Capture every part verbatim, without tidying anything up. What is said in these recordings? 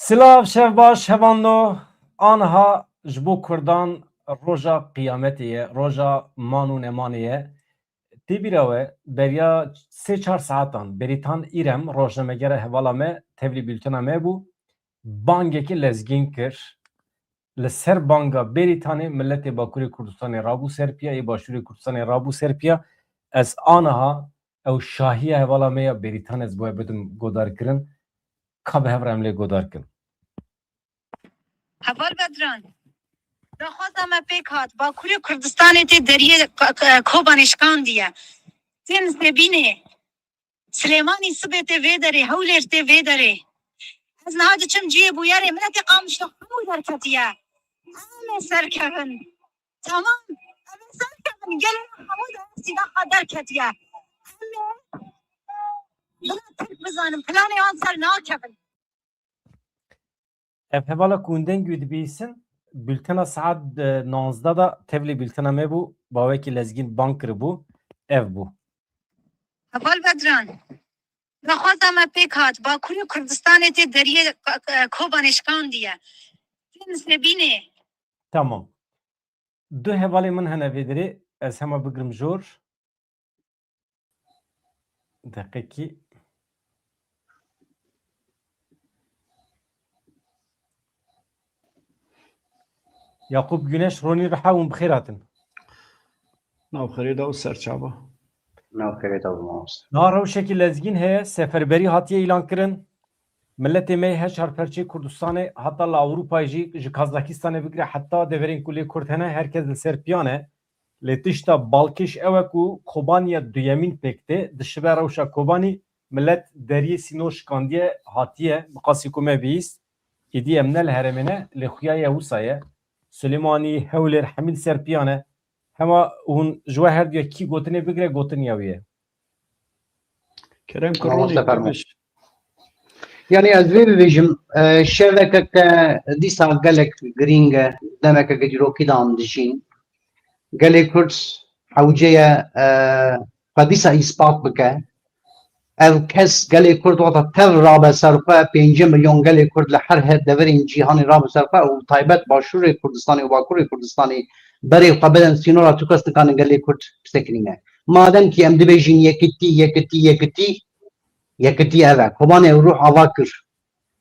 Silav, şev baş, hevando. Aniha ji bo Kurdan roja qiyametê ye, roja man û nemanê ye. Tê bîra we, beriya sê çar saetan Berîtan Îrem, rojnamegera hevala me, tevlî bültena me bû. Bangekî lezgîn kir. Li ser banga Berîtanê miletê Bakurê Kurdistanê rabû ser piya, ê Başûrê Kurdistanê rabû ser piya. Ez aniha ew şahiya hevala me ya Berîtan ez bo we bidim godarkirin. Ka bi hev re em lê godar kin. Heval Bedran, daxwaza me pêk hat, Bakurê Kurdistanê tê deriyê K-, K-, Kobanê şikandiye. Tên Sebînê, Silêmanî sibê tê vê derê, Hewlêr tê vê derê. Ez niha diçim cihê bûyerê, miletê Qamişlo hemû derketiye. Em ê serkevin. Tamam. Em ê serkevin. Gelê hemû de sîdaxa derketiye. Em ê bila Tirk bizanin, planê wan ser nakevin. Ev hevala ku hûn dengê wî dibihîsin, bültena saet, e, nozde de tevlî bültena me bû, bawekî lezgîn bang kiribû, ev bû. Heval Bedran, daxwaza me pêk hat, Bakurê Kurdistanê tê deriyê K-, K-, Kobanê şikandiye. Tên Sebînê. Tamam. Du hevalê min hene vê derê, ez hema bigrim jor. Deqekî. Yaqûb Güneş, Ronî Riha, hûn bi xêr hatin. Nav xêrê de û serçava. Nav xêrê de û mamoste. Niha rewşekî lezgîn heye, seferberî hatiye îlan kirin. Miletê me yê her çar perçeyê Kurdistanê, heta li Ewropayê jî, ji Kazakistanê bigire heta deverên ku lê Kurd hene, her kes li ser piyan e. Lê tişta balkêş ew e ku Kobaniya duyemîn pêk tê, dişibe rewşa Kobanî, milet deriyê sînor şikandiye, hatiye, bi qasî ku me bihîst, êdî em ne li herêmê ne, lê xuya ye wisa ye. Silêmanî, Hewlêr, hemî li ser piyan e. Hema hûn ji we her duya kî gotinê bigire, gotin ya wî ye. Kerem Kurulî, Mamoste fermo. Yanî ez vê bibêjim, e, şeveke ke dîsa gelek girîng e, demeke ke dîrokî de em dijîn. Gelê Kurd hewce ye, e, xwe dîsa îspat bike. Ev kes gelê Kurd wata tev rabe ser xwe, pêncî milyon gelê Kurd li her her deverên cîhanê rabe ser xwe û taybet Başûrê Kurdistanê û Bakurê Kurdistanê berê xwe bidin sînora, tu kes nikarin gelê Kurd bisekinîne. Madem ki em dibêjin yekitî, yekitî, yekitî, yekitî ev e. Kobanê ew ruh ava kir.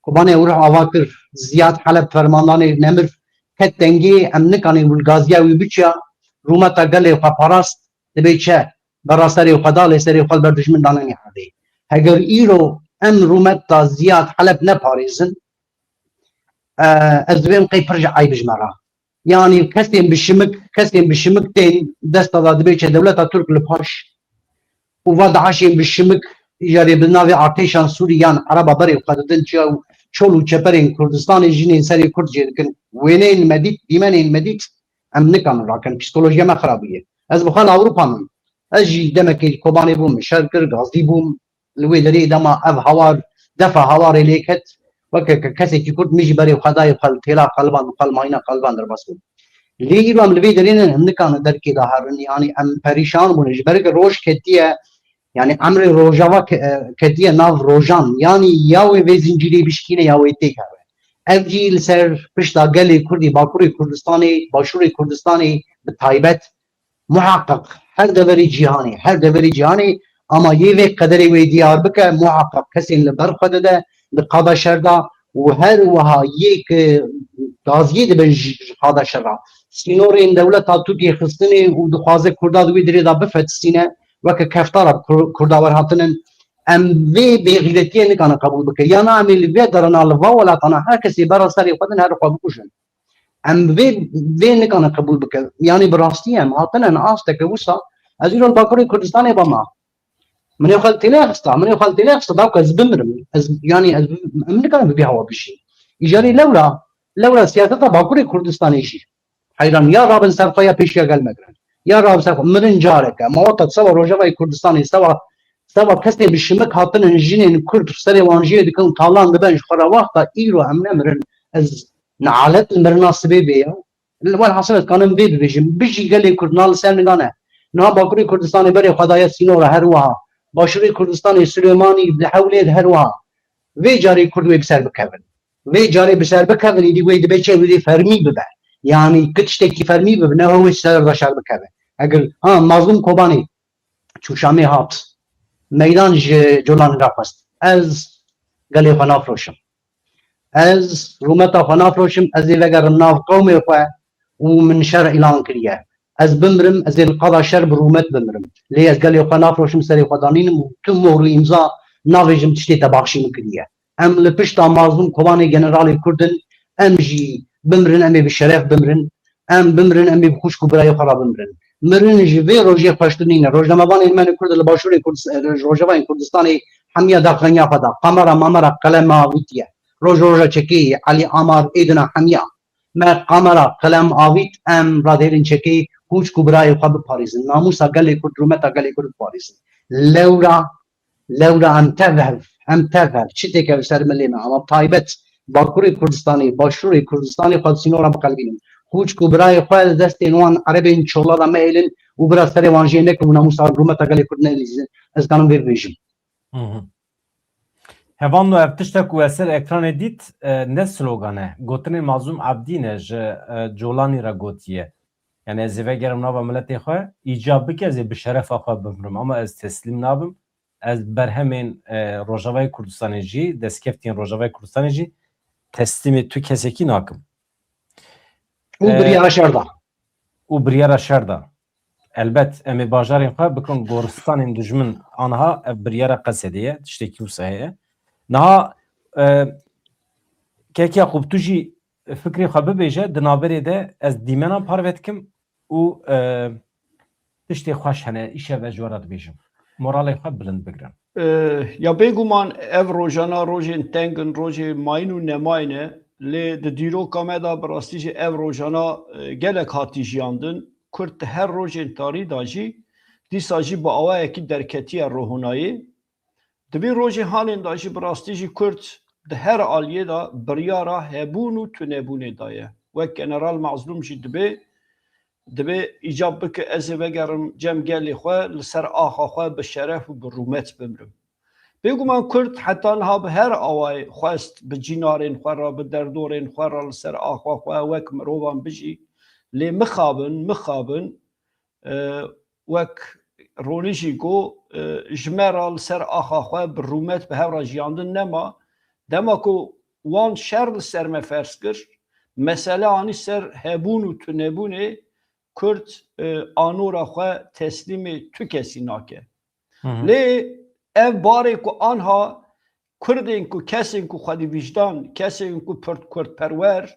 Kobanê ew ruh ava kir. Ziyad Heleb fermandanê nemir ket tengê, em nikarin wilgaziya wî biçiya, rûmeta gelê xwe parast, dibê çi? Berra serê xwe da, lê serê xwe li ber dijmin danenê erdê. Heger îro em rûmeta Ziyad Heleb neparêzin, e, ez divêm qey pir ji eyb ji me re. Yanî kesên bi şimik, kesên bi şimik tên desta de dibê çi dewleta Tirk li paş û va DAIŞên bi şimik îcarê bi navê artêşan Sûrî yan Ereba berê xwe didin çiya û çol û çeperên Kurdistanê jinên serê Kurd jê dikin. Wêneyên me dît, dîmenên me dît, em nikarin rakin. Psîkolojiya me xirab bûye. Ez bi xwe li Ewropa min. Ez jî demekê Kobanê bûm, şer kir, gazdî bûm. Li wê derê dema ev hawar, defa hawarê lê ket, weke ke kesekî Kurd min jî berê xwe dayê xwe li têla xwe li van, xwe li mayîna xwe li van derbas bûm. Lê îro em li vê derê ne, em nikarin derkê de herin, yanî em perîşan bûne. Ji ber ke roj ketiye, yanî emrê rojava ke-, e, ketiye nav rojan, yanî ya wê vê zincîrê bişkîne ya wê têk hewe. Ev jî li ser pişta gelê Kurdî, Bakurê Kurdistanê, Başûrê Kurdistanê bi taybet, muheqeq her deverê cîhanê, her deverê cîhanê ama yê vê qederê wê diyar bike, muheqeq kesên li ber xwe dide di qada şer de û her wiha yê ki gaziyê dibin ji, ji qada şer re. Sînorên dewleta Tirkiyê xistinê û dixwaze Kurda di wê derê de bifetisîne, weke keftara Kur-, Kurda werhatinin. Em vê bêxîretiyê nikarin qebûl bikin. Ya na em ê li vê derana, li va welatana her kesê bera serê xwe din her xwe bikujin. Em vê, vê nikarin qebûl bikin. Yanî bi rastî em hatine ne asteke wisa. Ez îro li Bakurê Kurdistanê bama. Min ê xwe li têlê xista, min ê xwe li têlê xista, da ku ez bimirim. Ez, yanî ez, em nikarin bi vî hawa bijîn. Îcarê lewra, lewra siyaseta Bakurê Kurdistanê jî heyran, ya rabin ser xwe ya pêşiya gel me girin. Ya rabin ser xwe. Mirin careke, ma wata seba Rojavayê Kurdistanê, seba, seba kesên bi şimik hatinin jinên Kurd serê wan jê dikin û talan dibin ji xwe re, wexta îro em nemirin. Ez nealet li mirina sibê bê ya. Li welhasil ez kanim vê bibêjim. Bijî gelê Kurd, niha li ser nigan e. Niha Bakurê Kurdistanê berê xwe daye sînora her wiha. Başûrê Kurdistanê, Silêmanî, di Hewlêr her wiha. Vê carê Kurd wê bi ser bikevin. Vê carê bi ser bikevin, îdî wê dibe çê wî fermî bibe. Yanî ki tiştekî fermî bibe, ne wê ser de şer bikeve. Eger, ha, Mazlûm Kobanê çû Şamê hat, meydan ji Colanê re xwest. Ez gelê xwe nafroşim. Ez rûmeta xwe nafroşim, ez ê vegerim nav qewmê xwe û min şer îlan kiriye. Ez bimrim, ez ê li qada şer bi rûmet bimrim. Lê ez gelê xwe nafroşim, serê xwe danînim û tu mohr û îmza navêjim tiştê te baxşî min kiriye. Em li pişta Mazlûm Kobanê generalê Kurd in, em jî bimrin, em ê bi şeref bimrin. Em bimrin, em ê bi xwişk û birayê xwe re bimrin. Mirin ji vê rojê xweştir nîne. Rojnamevanên me li Kurd li Başûrê Kurd-, Rojavayê Kurdistanê hemiya daxeniya xwe da. Kamera mamera qelem avîtiye. Roj roja çekê ye. Elî Amar êdina hemiya. Me kamera qelem avît, em radêrên çekê xwişk û birayê xwe biparêzin. Namûsa gelê Kurd, rûmeta gelê Kurd biparêzin. Lewra Lewra em tev hev, em tev hev, çi têke li ser milê me, ama taybet Bakurê Kurdistanê, Başûrê Kurdistanê xwe di sînora biqelibînin. Xwişk û birayê xwe li destên wan erebên çola de mehêlin û bira serê wan jê nekin û namûsa rûmeta gelê Kurd nelîzin. Ez kanim vê bibêjim. Hı hı. Hevalno, ev tiştek ku ez ser ekranê dît, e, ne slogan e. Gotinên Mazlûm Ebdî ne ji, e, Colanî re gotiye. Yani ez ê vegerim nava miletê xwe, îcab bike ez ê bi şerefa xwe bimrim. Ama ez teslîm nabim. Ez berhemên, e, Rojavayê Kurdistanê jî, destkeftiyên Rojavayê Kurdistanê jî teslîmê tu kesekî nakim. Û E, biryara şer da. Û biryara şer da. Elbet, em ê bajarên xwe bikin goristanên dijmin, aniha ev biryara Qesedê ye, tiştekî wisa heye. Niha, e, Kek Yaqûb, tu jî fikrê xwe bibêje, di navberê de ez dîmena parve dikim û, e, tiştê xweş hene, îşev ez ji we re dibêjim. Moralê xwe bilind bigirin. E, ya bêguman ev rojana rojên teng in, rojê mayîn û nemayîn e. Lê di dîroka me de bi rastî jî ev rojana, e, gelek hatî jiyandin. Kurd di her rojên tarî de jî dîsa jî bi awayekî derketiye rohunayê. Di vî rojê hanên de jî bi rastî jî Kurd di her aliyê de biryara hebûn û tunebûnê daye. Wek General Mazlûm jî dibê, dibê îcab bike ez ê vegerim cem gelê xwe, li ser axa xwe bi şeref û bi rûmet bimrim. Bêguman Kurd heta niha bi her awayê xwest bi cînarên xwe re, bi derdorên xwe re li ser axa xwe wek mirovan bijî. Lê mixabin, mixabin, e, wek Ronî jî got, e, ji me re li ser axa xwe bi rûmet bi hev re jiyandin nema. Dema ku wan şer li ser me ferz kir, mesele anî ser hebûn û tunebûnê, Kurd, e, anora xwe teslîmê tu kesî nake. Hı hı. Lê ev barê ku anha Kurdên ku, kesên ku xwedî wijdan, kesên ku pir-, kurdperwer,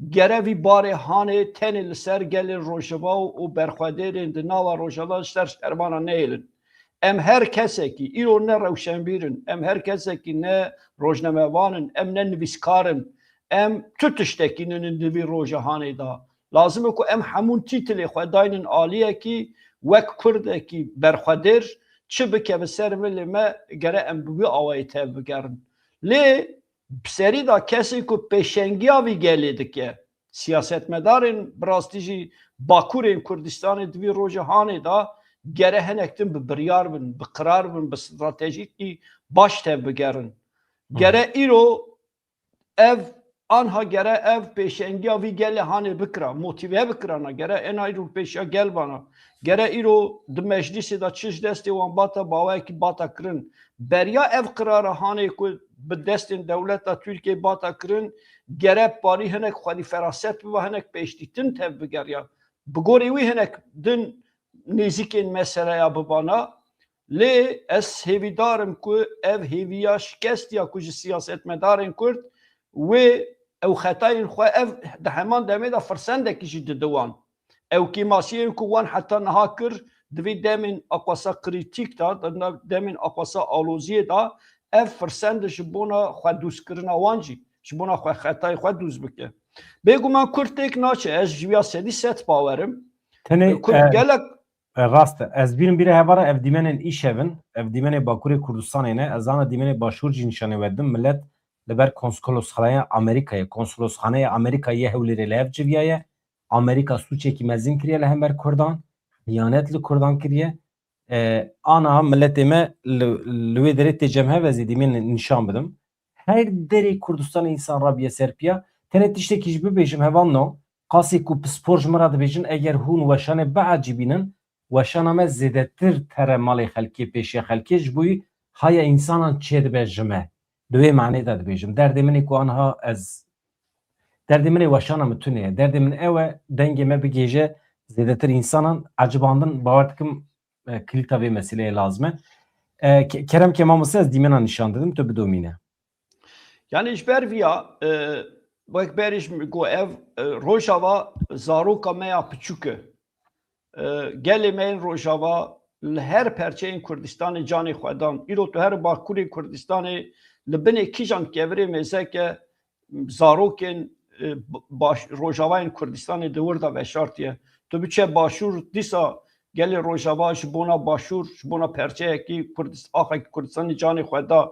gere vî barê hanê tenê li ser gelên Rojava û berxwedêrên di nava Rojava ji ser şervana nehêlin. Em her kesekî, îro ne rewşenbîr in, em her kesekî ne rojnamevan in, em ne nivîskar in, em tu tiştekî ninin di vî roja hanê de. Lazim e ku em hemûn tîtilê xwe daynin aliyekî, wek Kurdekî berxwedêr, çi bikeve ser milê me, gere em bi wî awayî tev bigerin. Lê bi serî de kesê ku pêşengiya vî gelê dike, siyasetmedarên bi rastî jî Bakurên Kurdistanê di vî roja hanê de gere hinek din bi biryar bin, bi qirar bin, bi stratejîkî baş tev bigerin. Hı. Gere îro ev, anha gere ev pêşengiya vî gelê hanê bikira, motîve bikirana, gere ena îro pêşiya gel bana. Gere îro di meclîsê de çi ji destê wan bata, bawayekî bata kirin. Beriya ev qirara hanê ku bi destên dewleta Tirkiyê bata kirin, gere parî hinek xwedî feraset biba, hinek pêşdîtin tev bigeriya. Bi gorî wî hinek din nêzîkên meseleya bibana. Lê ez hêvîdar im ku ev hêviya şikestiya ku ji siyasetmedarên Kurd wê ew xetayên xwe ev di heman demê de firsendekî jî dide wan. Ew kêmasiyên ku wan heta niha kir, di vî demên aqwasa krîtîk de, di nav demên aqwasa aloziyê de, ev firsend e ji bona xwedûzkirina wan jî, ji bona xwe xetayê xwe dûz bike. Bêguman Kurd têk naçe, ez ji wîya sedî sed bawer im. Tenê, Kurd e, gelek E, rast e. Ez bîrim bîra hevara ev dîmenên îşev in. Ev dîmenê Bakurê Kurdistanê ne. Ez zana dîmenê Başûr jî nîşanê we dim. Milet li ber konsolosxanaya Amerîkayê, konsolosxanaya Amerîkayê yê Hewlêrê li hev civiyaye. Amerîka sûcekî mezin kiriye li hember Kurdan. Hiyanet li Kurdan kiriye. E, aniha miletê me li, li wê derê tê cem hev, ez ê dîmenê nîşan bidim. her derê Kurdistanê însan rabiye ser piya. Tenê tiştekî jî bibêjim, hevalno, qasê ku pispor ji min re dibêjin, eger hûn weşanê biecibînin, weşana me zêdetir tere malê xelkê, pêşiya xelkê, ji bo wî haya însanan çêdibe ji me. Di wê manê de dibêjim. Derdê min ê ku anha ez, derdê min ê weşana min tune ye. Derdê min ew e, dengê me bigihêje zêdetir însanan, ecibandin, bawer dikim, e, kilîta vê meseleyê lazim e. E, ke-, kerem ke mamoste, ez dîmena nîşan didim, tu bidomîne. Yani ji ber viya, e, wek berî ji min got, ev, e, Rojava zaroka me ya piçûk e. E, gelê me yên Rojava li her perçeyên Kurdistanê canê xwe dan. Îro tu her Bakurê Kurdistanê li binê kîjan kevirê mêzeke zarokên, e, baş, Rojavayên Kurdistanê di wir de veşartiye. Tu biçe Başûr, dîsa gelê Rojava ji bona Başûr, ji bona perçeyekî Kurdis-, axekî Kurdistanê canê xwe da.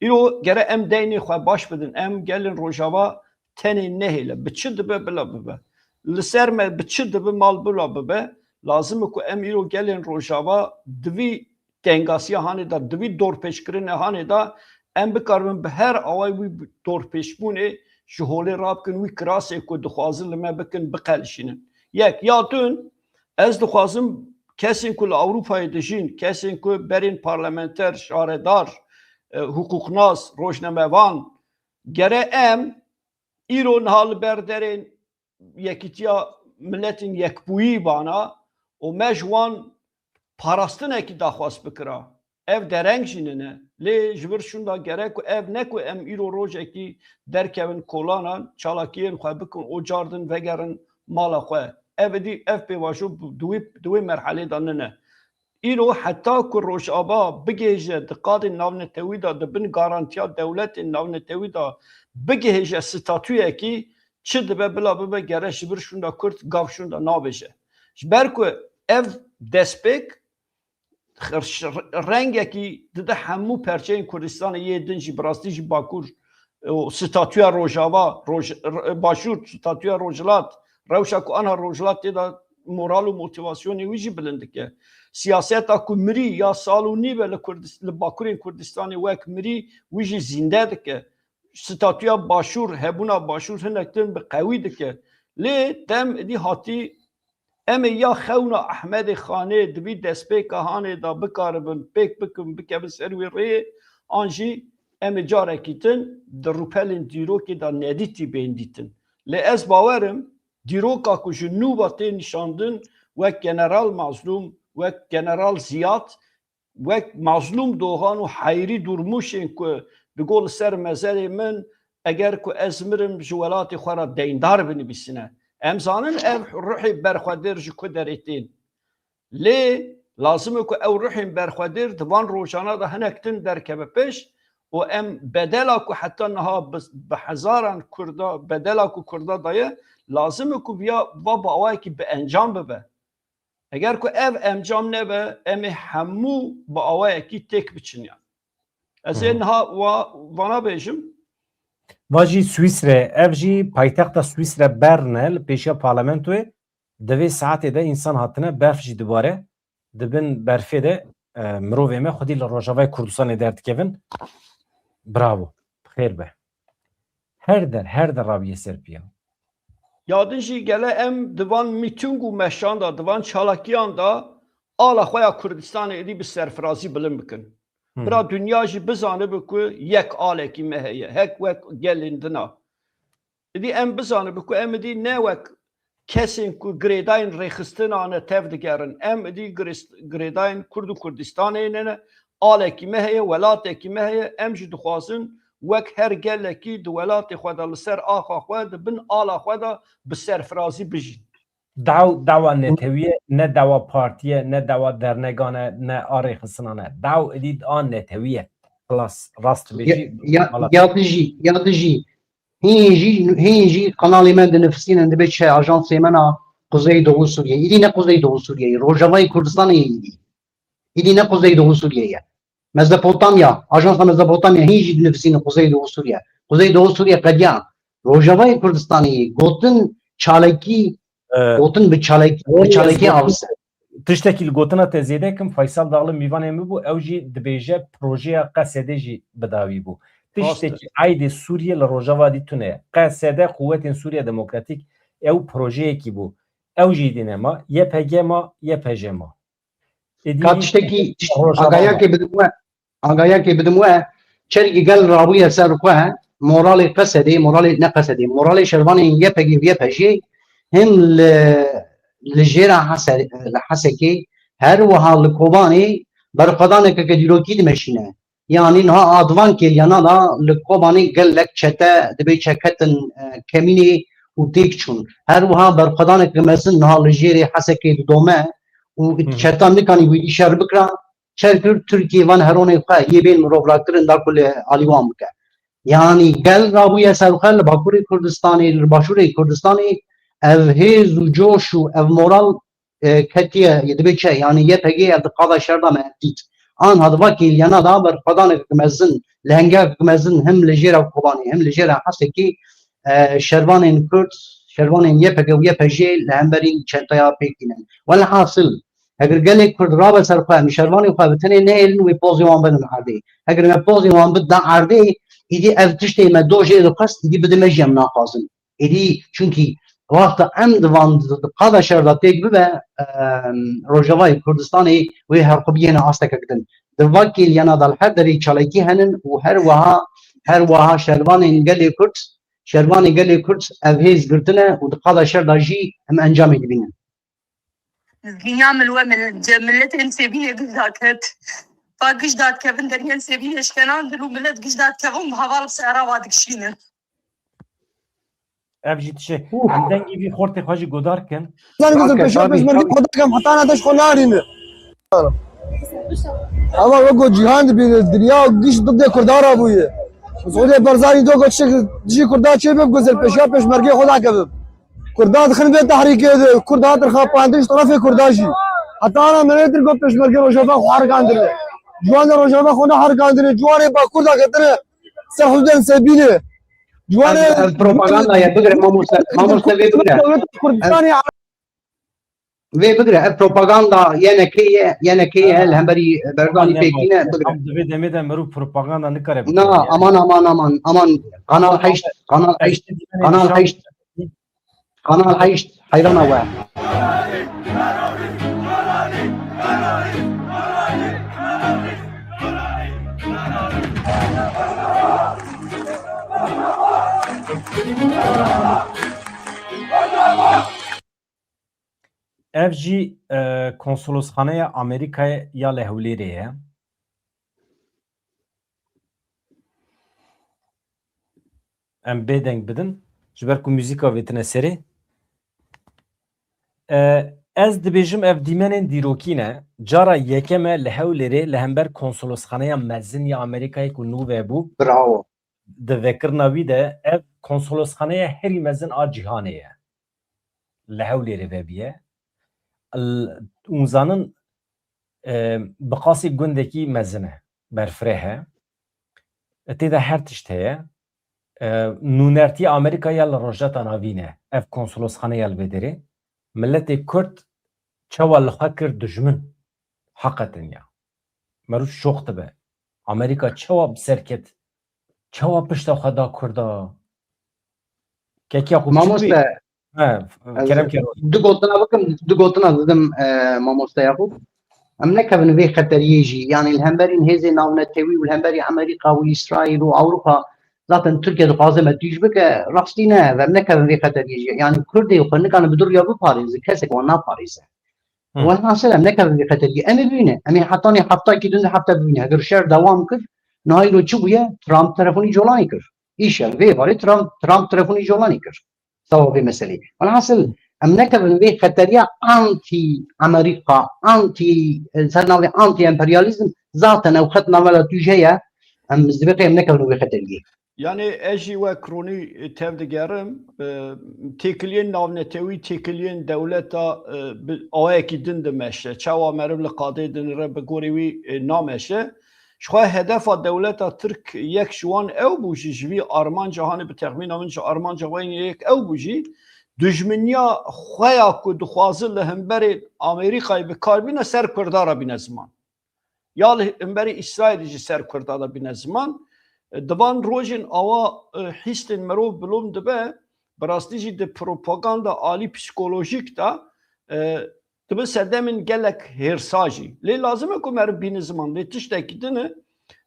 Îro gere em deynê xwe baş bidin. Em gelên Rojava tenê nehêle. Bi çi dibe bila bibe. Li ser me bi çi dibe mal bila bibe. Lazim e ku em îro gelên Rojava di vî tengasiya hanê de, di vî dorpêçkirinê hanê de em bikaribin bi her awayî wî dorpêçbûnê ji holê rabikin, wî kirasê ku dixwazin li me bikin, biqelişînin. Yek. Ya din, ez dixwazim kesên ku li Ewropayê dijîn, kesên ku berên parlamenter, şaredar, e, hiqûqnas, rojnamevan, gere em îro niha li ber derên Yekîtiya Miletên Yekbûyî vana û me ji wan parastinekî daxwaz bikira. Ev dereng jî nine. Lê ji vir şûnda gerek ku ev ne ku em îro rojekî derkevin kolanan, çalakiyên xwe bikin û cardin vegerin mala xwe. Ev êdî, ev pêvajo di wê, di wê merhelê de nine. Îro heta ku Rojava bigihêje di qadên navnetewî de, di bin garantiya dewletên navnetewî de bigihêje statuyekî, çi dibe bila bibe, gere ji vir şûnda Kurd gav şûnda nabêje. Ji ber ku ev destpêk rengekî dide hemû perçeyên Kurdistanê yê din jî, bi rastî jî Bakur û statûya Rojava, Roj-, Başûr, statûya Rojhilat, rewşa ku ana Rojhilat tê de moral û motivasyonê wî jî bilind dike. Siyaseta ku mirî ya sal û nîv e li Kurdis-, li Bakurên Kurdistanê wek mirî wî jî zînde dike. Statûya Başûr, hebûna Başûr hinek din bi qewî dike. Lê dem êdî hatî, em ê ya xewna Ehmedê Xanê di vî destpêka hanê de bikaribin pêk bikin, bikevin ser wê rêyê, an jî em ê carekî din di rûpelên dîrokê de nedîtî bên dîtin. Lê ez bawer im, dîroka ku ji nû ve tê nîşandin, wek General Mazlûm, wek General Ziyad, wek Mazlûm Dogan û Heyrî Durmûşên ku digo li ser mezerê min, eger ku ez mirim, ji welatê xwe re deyndar binivîsine. Em zanin ev ruhê berxwedêr ji ku derê tên. Lê lazim e ku ew ruhên berxwedêr di van rojana de hinek din derkeve pêş û em bedela ku heta niha bi, bi hezaran Kurda, bedela ku Kurda daye, lazim e ku viya, va bi awayekî bi encam bibe. Eger ku ev encam nebe, em ê hemû bi awayekî têk biçin yan. Ez ê Hı. niha wa, vana bêjim. Va jî Swîsre, ev jî paytexta Swîsre Bern e, li pêşiya parlamentoyê. Di vê saetê de însan hatine, berf jî dibare. Di bin berfê de, e, mirovê me xwedî li Rojavayê Kurdistanê derdikevin. Bravo. Bi xêr be. Her der, her der rabiye ser piya. Ya din jî gele em di van mîting û meşan de, di van çalakiyan de ala xwe ya Kurdistanê êdî bi serfirazî bilind bikin. Hı. Bira dinya jî bizanibe ku yek alekî me heye, hek wek gelên dina. Êdî em bizanibe ku em êdî ne wek kesên ku girêdayên rêxistina ne tev digerin. Em êdî girês-, girêdayên Kurd û Kurdistanê ne, ne. Alekî me heye, welatekî me heye. Em jî dixwazin wek her gelekî di welatê xwe de li ser axa xwe, di bin ala xwe de bi serfirazî bijîn. Daw, dawa netewî ye, ne dawa partî ye, ne dawa dernegan e, ne a rêxistina ne. Daw êdî a netewî ye. Xilas, rast dibêjî. Ya, ya, ya dijî, ya dijî. Hîn jî, hîn jî kanalê me dinifisînin, dibê çi, ajansê me na Kuzey Doğu Suriye. Îdî ne Kuzey Doğu Suriye ye. Rojavayê Kurdistanê ye îdî. Îdî ne Kuzey Doğu Suriye ye. Mezopotamya, ajansa Mezopotamya hîn jî dinifisînin Kuzey Doğu Suriye. Kuzey Doğu Suriye qediya. Rojavayê Kurdistanê ye. Gotin çalakî, e, gotin bi çalakî, bi çalakî avise. Tiştekî li gotina te zêde kim, Faysal Dağlı mîvanê min bû, ew jî dibêje projeya Qesedê jî bi dawî bû. Tiştekî aydê Sûriyê li Rojava dî tune ye. Qe sede quwetên Sûriya Demokratîk ew projeyekî bû. Ew jî dîne ma, Y P G ma, Y P J ma. Êdî Ka jî tiştekî, tişt-, Rojava agayakê ma. Bidim we, agayakê bidim we, çerkî gel rabûye ser xwe, moralê Qesedê, moralê ne Qesedê, moralê şervanên Y P G û Y P J him li, li jêra Hese-, li Hesekê, her wiha li Kobanê berxwedanekeke dîrokî dimeşîne. Yanî niha a di van kêliyana de li Kobanê gelek çete dibê çeketin, e, kemînê û têk çûn. Her wiha berxwedaneke mezin niha li jêrê Hesekê didome û Hı hı. çetan nikanî wî dî şer bikira. Çer kir Tirkiye van heronên xwe yê bên mirovrakirin da ku li alî wan bike. Yanî gel rabûye ser xwe li Bakurê Kurdistanê, li Başûrê Kurdistanê ev hêz û coş û ev moral e, ketiye, yê dibe çi? Yanî Y P G ev di qada şer de me dît. Anha di va kêliyana da berxwedaneke mezin, lehengeke mezin him li jêra Kobanê, him li jêra Hesekê, e, şervanên Kurd, şervanên Y P G û Y P J li hemberî çetaya pêk tînin. Welhasil, eger gelê Kurd rabe ser xwe, em şervanê xwe bi tenê nehêlin wê pozê wan bidin erdê. Eger me pozê wan bidin erdê, îdî ev tiştê me do jê dixwest, îdî bidime jî em naxwazin. Êdî çunkî wexta em di van di qada şer de têk bibe, em, Rojavayê Kurdistanê wê her xwe bihêne astekek din. Di va kêliyana de li her derê çalakî henin û her wiha, her wiha şervanên gelê Kurd, şervanê gelê Kurd ev hêz girtine û di qada şer de jî em encamê dibînin. Dinya min we mil-, ce-, milletên Sêbînê giş daket. Va giş datkevin deriyên Sêbînê şkenandin û millet giş datkevin bi heval sehra wa dikişînin. Ev jî tişe. Ûh. Em dengî vî xortê xwe jî godar kin. Zanî ku Tabii, pêşa tabii, pêşmergî tabii. Xwedayê em heta ne deş xwe narîne. Ama wek ku cîhan dibîne, dinya giş didê Kurdan ra bûye. Suudiye Barzanî do ku tişek dijî Kurdan çê bib, ku zer pêşiya pêşmergê xwe dakevin. Kurdan dixin vê tehrîkê de, Kurd hatin xapandin ji terefê Kurdan jî. Heta ana menêtir ku pêşmergê Rojava xwe herikandine. Ciwanê Rojava xwe neherikandine, ciwanê Bakur daketine ser hududên Sebînê. Ciwanê Ev, ev propaganda ye, bigire mamoste, mamoste vê bigire. Dewleta Kurdistanê Vê bigire, ev propaganda yenekê ye, yenekê ye, li hemberî Berdanî pêkîne, bigire. Tam di vê demê de mirov propaganda nikare bikare Na, yani. Aman, aman, aman, aman. Kanal heşt, Kanal heşt, Kanal heşt, Kanal heşt, heyrana we. Ev jî, e, konsolosxaneya Amerîkayê ya li Hewlêrê ye. Em bêdeng bidin, ji ber ku muzîka vêtine serê. E, ez dibêjim ev dîmenên dîrokî ne. Cara yekem e li Hewlêrê li hember konsolosxaneya mezin ya Amerîkayê ku nû vebû. Bravo. Di vekirina wî de ev konsolosxaneya herî mezin a cîhanê ye. Li Hewlêrê vebiye. L-, hûn zanin, e, bi qasî gundekî mezin e, berfireh e. Tê de her tişt heye. E, nûnertiya Amerîka ya li Rojhilata Navîn e. Ev konsolosxane ya li vê derê. Miletê Kurd çawa li xwe kir dijmin? Heqeten ya. Meriv şoq dibe. Amerîka çawa bi ser ket? Çawa pişta xwe da Kurda? Kek Yaqûb, çi Mamoste, dibê? He, ez kerem kero. Du gotina bikim, du gotina didim, e, Mamoste Yaqûb. Em nekevin vê xeteriyê jî, yanî li hemberî hêzên navnetewî û li hemberî Amerîka û Îsraîl û Ewropa, zaten Tirkiye dixwaze me tîj bike, rastî ne, em nekevin vê xeteriyê jî. Yanî Kurdê xwe nikane bi dûriya biparêze, kesek wan naparêze. Hı. Welhasil em nekevin vê xeteriyê. Em ê bibîne. Em ê hetanî heftakî din di hefte bibîne. Eger şer dewam kir, niha îro çi bûye? Trump telefonî Colanî kir. Îşev vê barê Trump, Trump telefonî Colanî kir. Seba vê meseleyê. Welhasil em nekevin vê xeteriya anti Amerîka, anti, ser navê anti emperyalîzm, zaten ew xet navbera tûj heye. Em divê em nekevin vê xeteriyê. Yanî ez jî wek Ronî tev digerim, e, têkiliyên navnetewî, têkiliyên dewleta, e, bi awayekî din dimeşe. Çawa meriv li qadê dinire bi gorî wî, e, nameşe. Ji xwe hedefa dewleta Tirk yek ji wan ew bû jî, ji vî armanca, hanê bi texmîna min ji armanca wan yek ew bû jî, dijminiya xwe ya ku dixwaze li hemberê Amerîkayê bi kar bîne ser Kurda re bîne ziman. Ya li hemberî Îsraîlê jî ser Kurda de bîne ziman. Di van rojên awa, e, hîstên mirov bilom dibe, bi rastî jî di propaganda alî psîkolojîk de, e, dibe sedemên gelek hêrsa jî. Lê lazim e ku meriv bîne ziman, lê tiştekî din e.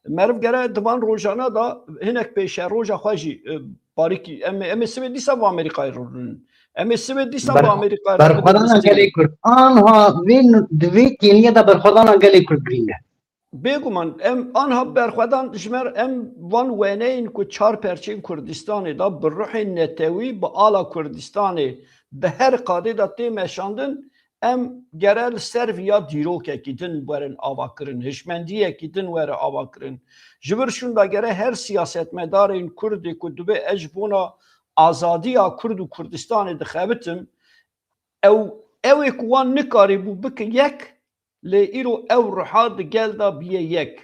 Meriv gere di van rojana de hinek pêşeroja xwe jî, e, barîkî, em, em ê sibê dîsa bi Amerîkayê rûnin. Em ê sibê dîsa bi Ber-, Amerîkayê rûnin. Berxwedana gelê Kurd. Anha vê, di vê kêniyê de berxwedana gelê Kurd girîng e. Bêguman, em anha berxwedan ji me re, em van wêneyên ku çar perçeyên Kurdistanê de bi ruhên netewî, bi ala Kurdistanê, bi her qadê de tê meşandin, em gere li ser viya dîrokekî din werin avakirin, hişmendiyekî din were avakirin. Ji vir şûnda gere her siyasetmedarên Kurdê ku dibe ez ji bona azadiya Kurd û Kurdistanê dixebitim, ew, ew ê ku wan nikarîbû bike yek, lê îro ew riha di gel de biye yek.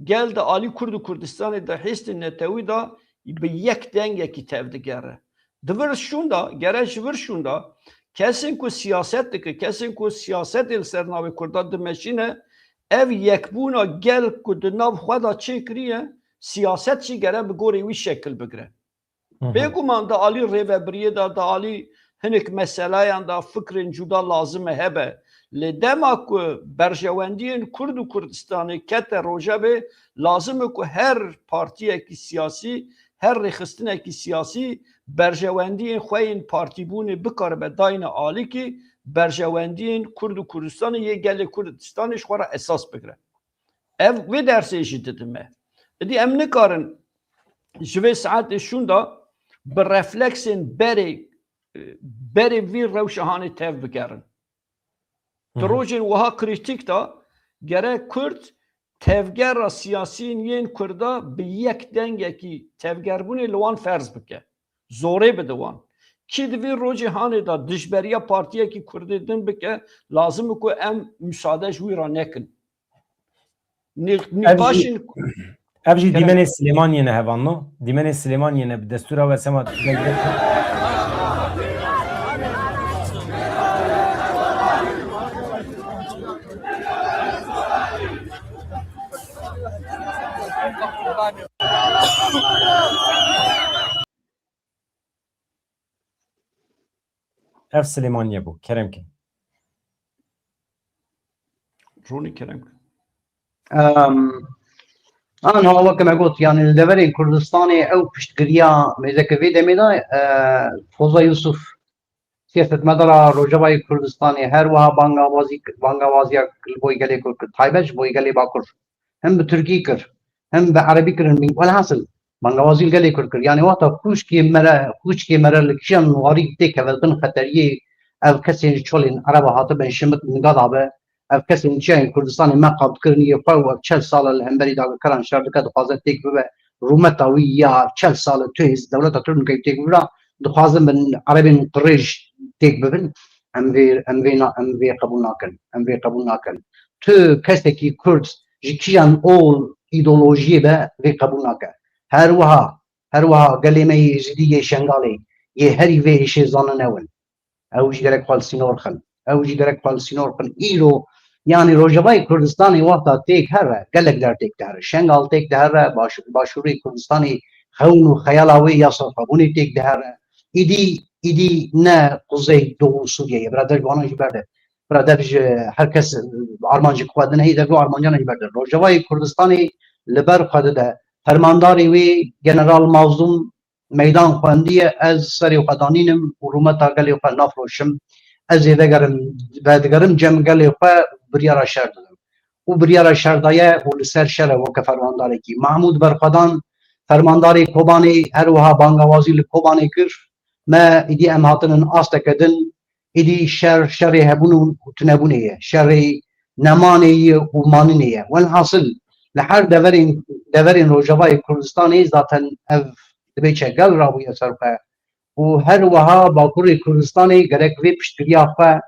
Gel di alî Kurd û Kurdistanê de hêstên netewî de bi yek dengekî tevdigere. Di vir şûn de, gere ji vir şûn de, kesên ku siyaset dike, kesên ku siyasetê li ser navê Kurda dimeşîne, ev yekbûna gel ku di nav xwe de çêkiriye, siyaset jî gere bi gorê wî şekil bigire. Hı hı. Bêguman di alî rêvebiriyê de, di alî hinek meseleyan de fikrên cuda lazim e hebe. Lê dema ku berjewendiyên Kurd û Kurdistanê kete rojevê, lazim e ku her partiyekî siyasî, her rêxistinekî siyasî berjewendiyên xwe yên partîbûnê bikaribe dayne alîkî, berjewendiyên Kurd û Kurdistanê yê gelê Kurdistanê ji xwe re esas bigire. Ev vê dersê jî didime. Îdî em nikarin ji vê saetê şûnda bi refleksên berê, berê vî rewşa hanê tev bigerin. Di Hı hı. rojên wiha krîtîk de gere Kurd tevgera siyasiyên yên Kurda bi yek dengekî tevgerbûnê li wan ferz bike. Zorê bide wan. Kî di vî rojê hanê de dijberiya partiyekî Kurdê din bike, lazim e ku em musade ji wî re nekin. Nî-, Ev jî, nîqaşên ev jî Kerem. Dîmenê Silêmaniyê ne hevalno. Dîmenê Silêmaniyê ne bi destûra we sema. Ev Silêmaniye bû. Kerem kin. Ronî kerem kin. Em, an hawake me got, yani li deverên Kurdistanê ew piştgiriya mêzeke vê demê de, e, Foza Yusuf, siyasetmedara Rojavayê Kurdistanê, her wiha bangawazî, bangawaziya li boy gelê Kurd kir, taybet ji boy gelê Bakur. Hem bi Tirkî kir, hem bi Erebî kirin. Welhasil, bangawazî li gelê Kurd kir. Yani wexta xwişkê mere, xwişkê mere li kîjan warî tê keve bin xeteriyê, ev kesên ji çolên Ereba hatibin şimit niga dabe, ev kesên çiyayên Kurdistanê me qab kirin yê xwe û ev çel sal e li hemberî dagirkeran şer dike, dixwaze têk bibe, rûmeta wî ya çel sal e tu hêz dewleta Tirk nikeyî têk bibira, dixwazin bin Erebên qirêj têk bibin. Em vê, em vê na-, em vê qebûl nakin. Em vê qebûl nakin. Tu kesekî Kurd ji kîjan ol îdeolojiyê be vê qebûl nake. Her wiha, her wiha gelê me yê Êzidî yê Şengalê, yê herî vê êşê zanine win. Ew jî gerek xwe li sînor xin. Ew jî gerek xwe li sînor xin. Îro, yanî Rojavayê Kurdistanê wexta têk here, gelek der têk dihere. Şengal têk dihere, baş-, başûrê Kurdistanê xewn û xeyala wê ya serxwebûnê têk dihere. Îdî, îdî ne Kuzey Doğu Sûriyeyê. Bira dev ji wana jî berde. Bira dev ji her kes armancek xwe din heye, dev û armancana jî berde. Rojavayê Kurdistanê li ber xwe dide. Fermandarê wê General Mazlûm meydan xwendiye, ez serê xwe danînim û rûmeta gelê xwe nafroşim. Ez ê vegerim, vedigerim cem gelê xwe, biryara şer didim. Û biryara şer daye û li ser şer e weke fermandarekî. Mahmûd Berxwedan, fermandarê Kobanê, her wiha bangawazî li Kobanê kir. Me îdî em hatinin asteke din, îdî şer, şerê hebûn û tunebûnê ye. Şerê nemanê ye û maninê ye. Welhasil, li her deverên, deverên Rojavayê Kurdistanê zaten ev dibêçe gel rabûye ser xwe. Û her wiha Bakurê Kurdistanê gerek vê piştgiriya xwe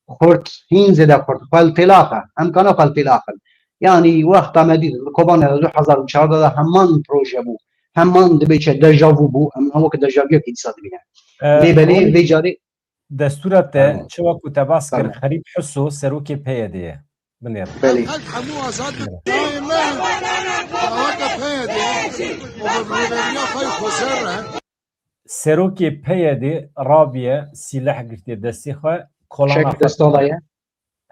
xurt, hîn zêde xurt, xwe li têla xe. Em kana xwe li têla xin. Yanî wexta me dît, li Kobanê de du hezar û çardeh de heman proje bû. Heman dibêçe dejavu bû. Em weke dejaviyekî dîsa dibîne. E, Lê belê Ronî, vê carê destûra te, Tamam. çawa ku te bas kir, Tamam. Xerîb Huso, serokê P Y D'ê ye. Binêrin. Belê. Xelk hemû azad bibin. Daweta P Y D'ê. û bi rêveberiya xwe yê xweser re. Serokê P Y D'ê rabiye sîleh girtiye destê xwe, kolana Şek xwe destala ye.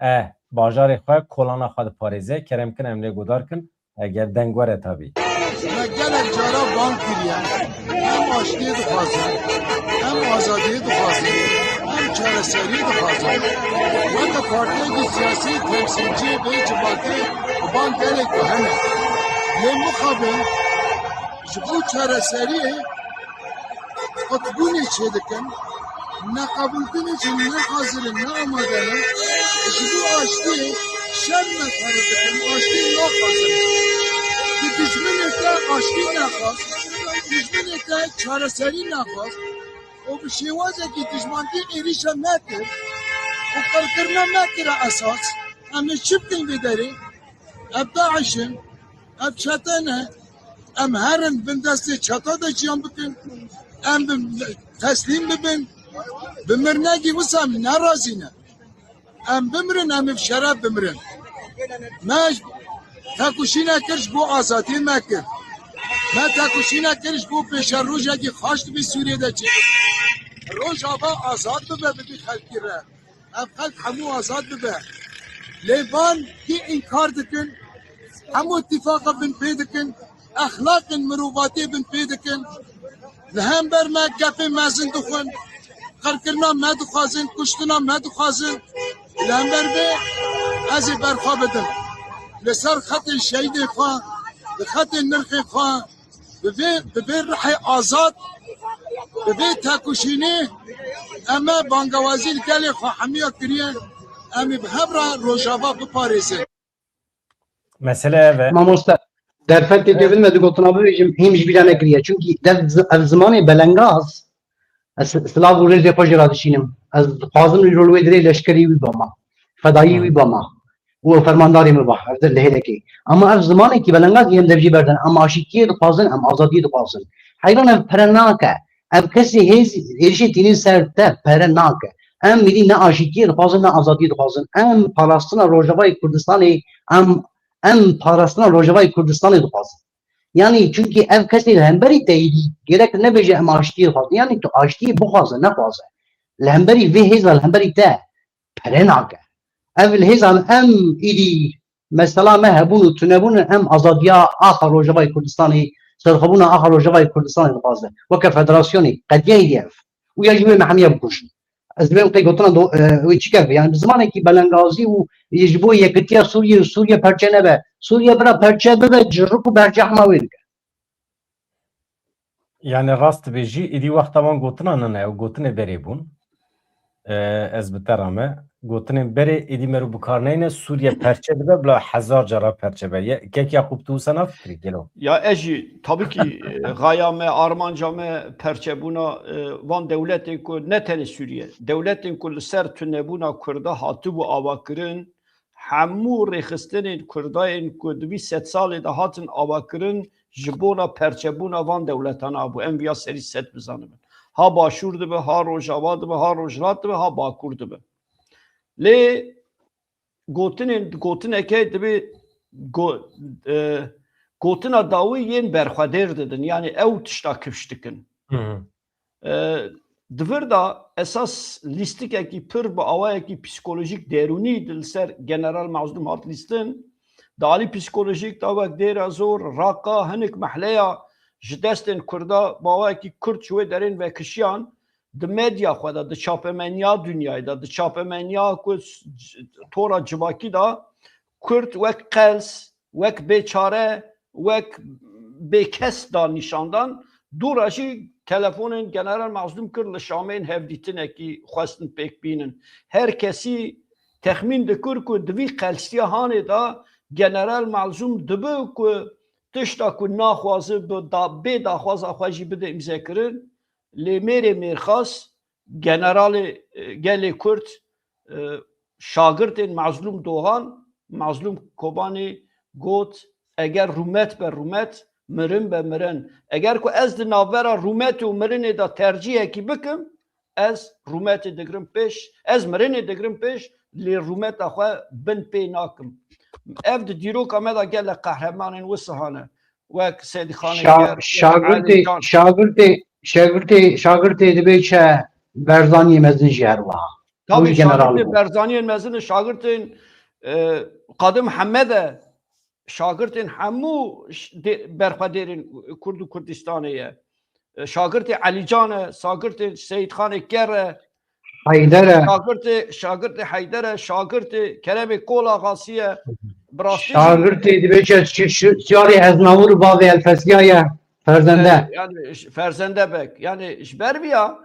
e, bajarê xwe, kolana xwe diparêze. Kerem kin em lê guhdar kin, eger deng were tabî. Me gelek cara bang kiriye. Em aştiyê dixwazin. Em azadiyê dixwazin. Em çareseriyê dixwazin. Weke partiyekî siyasî temsîlciyê vê civakê bi bang gelek hene. Lê mixabin ji bo çareseriyê qutbûnê çêdikin, neqebûlkirinê jî ne hazir in, ne amade ne. Ji bo aştiyê şer me ferz dikin, aştiyê naxwazin. Bi dijminê te aştî nexwaz, dijminê te çareserî nexwaz û bi şêwazekî dijmantî êrîşa me kir û qirkirina me kire esas. Em ê çi bikin vê derê? Ev DAIŞ in, ev çete ne. Em herin bin destê çeta de jiyan bikin. Em bi, teslîm bibin. Bi mirnegî wisa em nerazî ne. Em bimirin, em ê bi şeref bimirin. Me tekoşîne kir ji bo azadiyê me kir. Me tekoşîne kir ji bo pêşerojekî xweş di vî Sûriyê de çêbibe. Rojava azad bibe bi vî xelkî re. Ev xelk hemû azad bibe. Lê van kî înkar dikin, hemû îtîfaqa bin pê dikin, exlaqên mirovatiyê bin pê dikin. Li hember me gepên mezin dixwin, qirkirina me dixwazin, kuştina me dixwazin. Li hember vê ez ê berxwe bidim. Li ser xetên şehîdên xwe, li xetên nirxên xwe, bi vê, bi vê rihê azad, bi vê tekoşînê em me bangewazî li gelê xwe hemiya kiriye, em ê bi hev re Rojava biparêzin. Mesele ev e. Mamoste, derfetê dêvin me di gotina bibêjim, hîn ji bîra nekiriye. Çunkî dev zi- ev zimanê belengaz, ez silav û rêzê xwe jê re dişînim. Ez dixwazim îro li wê dirê leşkerî wî bama. Fedayî wî bama. Û ew fermandarê min ba, ev dir li hêlekê. Ama ev zimanekî belengaz em dev jî berdin. Em aşîtiyê dixwazin, em azadiyê dixwazin. Heyran ev pere nake. Ev kesê hêz êrişê tînin ser te pere nake. Em êdî ne aşîtiyê dixwazin, ne azadiyê dixwazin. Em parastina Rojavayê Kurdistanê, em, em parastina Rojavayê Kurdistanê dixwazin. Yanî çunkî ev kesê li hemberî te êdî gerek nebêje em aştiyê dixwazin. Yanî tu aştiyê bixwaze, nexwaze. Li hemberî vê hêza li hemberî te pere nake. Ev li hêzan em êdî mesela me hebûn û tunebûn em azadiya axa Rojavayê Kurdistanê, serxwebûna axa Rojavayê Kurdistanê dixwaze. Weke federasyonê, qediya êdî ev. Û ya jî wê me hemiya bikujin. Ez divêm qey gotina do, e, wê çi keve? Yani bi zimanekî belengazî û ji bo yekitiya Sûriyê û Sûriye perçe nebe. Sûriye bira perçe bibe, cirik û bercehma wê dike. Yani rast dibêjî, êdî wexta wan gotinan nine, ew gotinê berê bûn. E, ez bi te re me. Gotinên berê êdî mero bi kar neyne, Sûriye perçe dibe, bila hezar cara perçe be. Ye, kek Yaqûb tu wisa nafikirî gelo? Ya ez jî tabii ki e, gaya me, armanca me perçebûna e, van dewletên ku ne tenê Sûriye, dewletên ku li ser tunebûna Kurda hatibû avakirin, hemû rêxistinên Kurda yên ku di vî sedsalê de hatin avakirin ji bona perçebûna van dewletana bû. Em viya serî sed bizanibin. Ha Başûr dibe, ha Rojava dibe, ha Rojhilat dibe, ha Bakur dibe. Lê gotinên, gotineke dibê go, e, gotina dawî yên berxwedêr didin. Yani ew tişta kifş dikin. E, di vir de esas lîstikekî pir bi awayekî psîkolojîk derûnî di li ser General Mazlûm hat lîstin. Di alî psîkolojîk de wek Dêra Zor, Raqa, hinek mehleya ji destên Kurda bi awayekî kurt ji wê derên vekişiyan di medya xwe de, di çapemeniya dinyayê de, di çapemeniya ku s-, c-, tora civakî de Kurd wek qels, wek bêçare, wek bêkes da nîşandan. Dû re jî telefonên General Mazlûm kir li Şamê yên hevdîtinekî xwestin pêk bînin. Her kesî texmîn dikir ku di vî qelsiya hanê de General Mazlûm dibi ku tişta ku naxwaze bi da, bê daxwaza xwe jî bide îmzekirin. Lê mêrê mêrxas, generalê e, gelê Kurd, e, şagirtên Mazlûm Dogan, Mazlûm Kobanî got, eger rûmet be rûmet, mirin be mirin. Eger ku ez di navbera rûmetê û mirinê de tercîhekî bikim, ez rûmetê digirim pêş, ez mirinê digirim pêş, lê rûmeta xwe bin pê nakim. Ev di dîroka me de gelek qehremanên wisa hene. wek Seydîxanê Şa- Ger, şagirtê, Elîcan. Şagirtê, şagirtê, şagirtê dibê çi Berzaniyê mezin jî her wiha. Tabî, şagirtê Berzaniyên mezin, şagirtên, e, Qadi Mihemed e, şagirtên hemû ş- dê- berxwedêrên Kurd û Kurdistanê ye. E, şagirtê Elîcan e, şagirtê Seyîdxanê Ker e, Heyder e. Şagirtê, şagirtê Heyder e, şagirtê Keremê Kol Axasî ye. Bi rastî jî Şagirtê dibê çi, çi, çi, Siyarê Eznavur û bavê Elfesiya ye. Ferzende. E, yani ş- Ferzende Bek. Yani ji ber viya,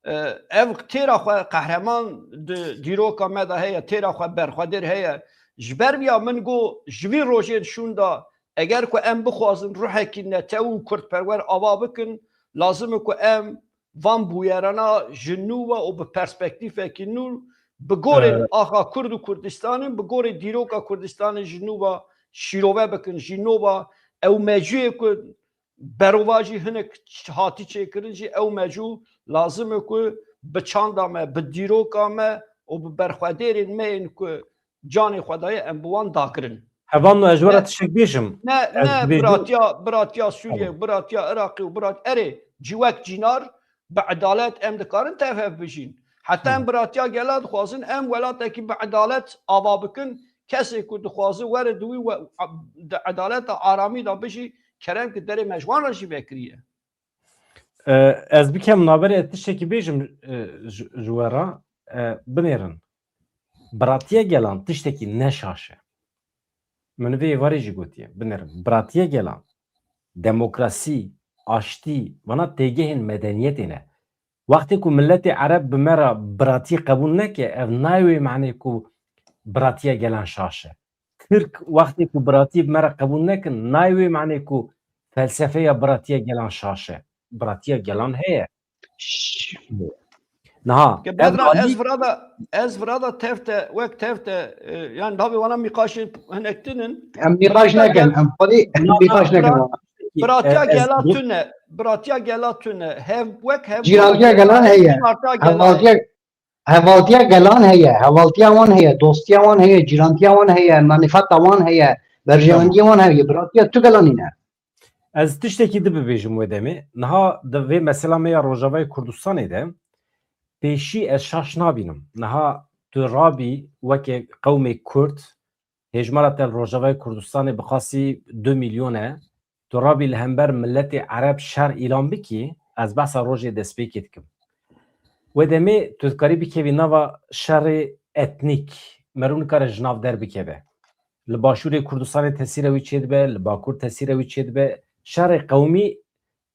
e, ev têra xwe qehreman di dîroka me de heye, têra xwe berxwedêr heye. Ji ber viya min got, ji vî rojên şûnda eger ku em bixwazin ruhekî netew û kurdperwer ava bikin, lazim e ku em van bûyerana ji nû ve û bi perspektîfekî nû, bi gorên Ee, axa Kurd û Kurdistanê, bi gorê dîroka Kurdistanê ji nû ve şîrove bikin, jî nû ve ew mecûyê ku berovajî hinek hatî çêkirin jî ew mecû lazim e ku bi çanda me, bi dîroka me û bi berxwedêrên me yên ku canê xwe daye em bi wan dagirin. Hevalno, ez ji we re Ne, tiştek bêjim. Ne, Ez ne dibêjim. biratiya, biratiya Sûriye, Tamam. biratiya Iraqê û birat-, erê, cîwek cînar bi edalet em dikarin tev hev bijîn. Heta em Hı. biratiya gela dixwazin, em welatekî bi edalet ava bikin, kesê ku dixwaze were di wî we-, di edaleta aramî de bijî, kerem ki derê me ji wan re jî vekiriye. E, ez bikem naberê ez tiştekî bêjim, e, ji, ji we re, e, binêrin. Biratiya gelan tiştekî ne şaş e. Min vê êvarê jî gotiye. Binêrin. Biratiya gelan, demokrasî, aştî, vana têgehên medeniyetê ne. Wextê ku miletê Ereb bi me re biratiyê qebûl neke, ev nayê wê manê ku biratiya gelan şaş e. Tirk wextê ku biratiyê bi me re qebûl nekin, nayê wê manê ku felsefeya biratiya gelan şaş e. Biratiya gelan heye. Niha, Ke ev Bedran, alî ez virada, ez virada tevte, wek tevte, e, yani tabi vana mîqaşê hinek tinin. Em nîqaş Biratiya nekin, gel-, em xwedî em Na, nîqaş na, nekin. bira-, biratiya E, ez gela bu- tune, biratiya gela tune. Hev, wek hev Cîrantiya gelan heye. Biratiya gelan Hevaltiya, hevaltiya gelan heye. Hevaltiya wan heye. Dostiya wan heye. Cîrantiya wan heye. Manîfeta wan heye. Berjewendiya Tamam. wan heye. Biratiya tu gelanî ne. Ez tiştekî di bibêjim wê demê. Niha di vê mesela me ya Rojavayê Kurdistanê de pêşî ez şaş nabînim. Niha tu rabî weke qewmê Kurd, hêjmara te li Rojavayê Kurdistanê bixasî du milyon e, tu rabî li hember miletê Ereb şer îlan bikî, ez behsa rojê destpêkê dikim. Wê demê tu dikarî bikevî nava şerê etnîk, merû nikare ji nav derbikeve. Li Başûrê Kurdistanê tesîra wî çêdibe, li Bakur tesîra wî çêdibe. Şerê qewmî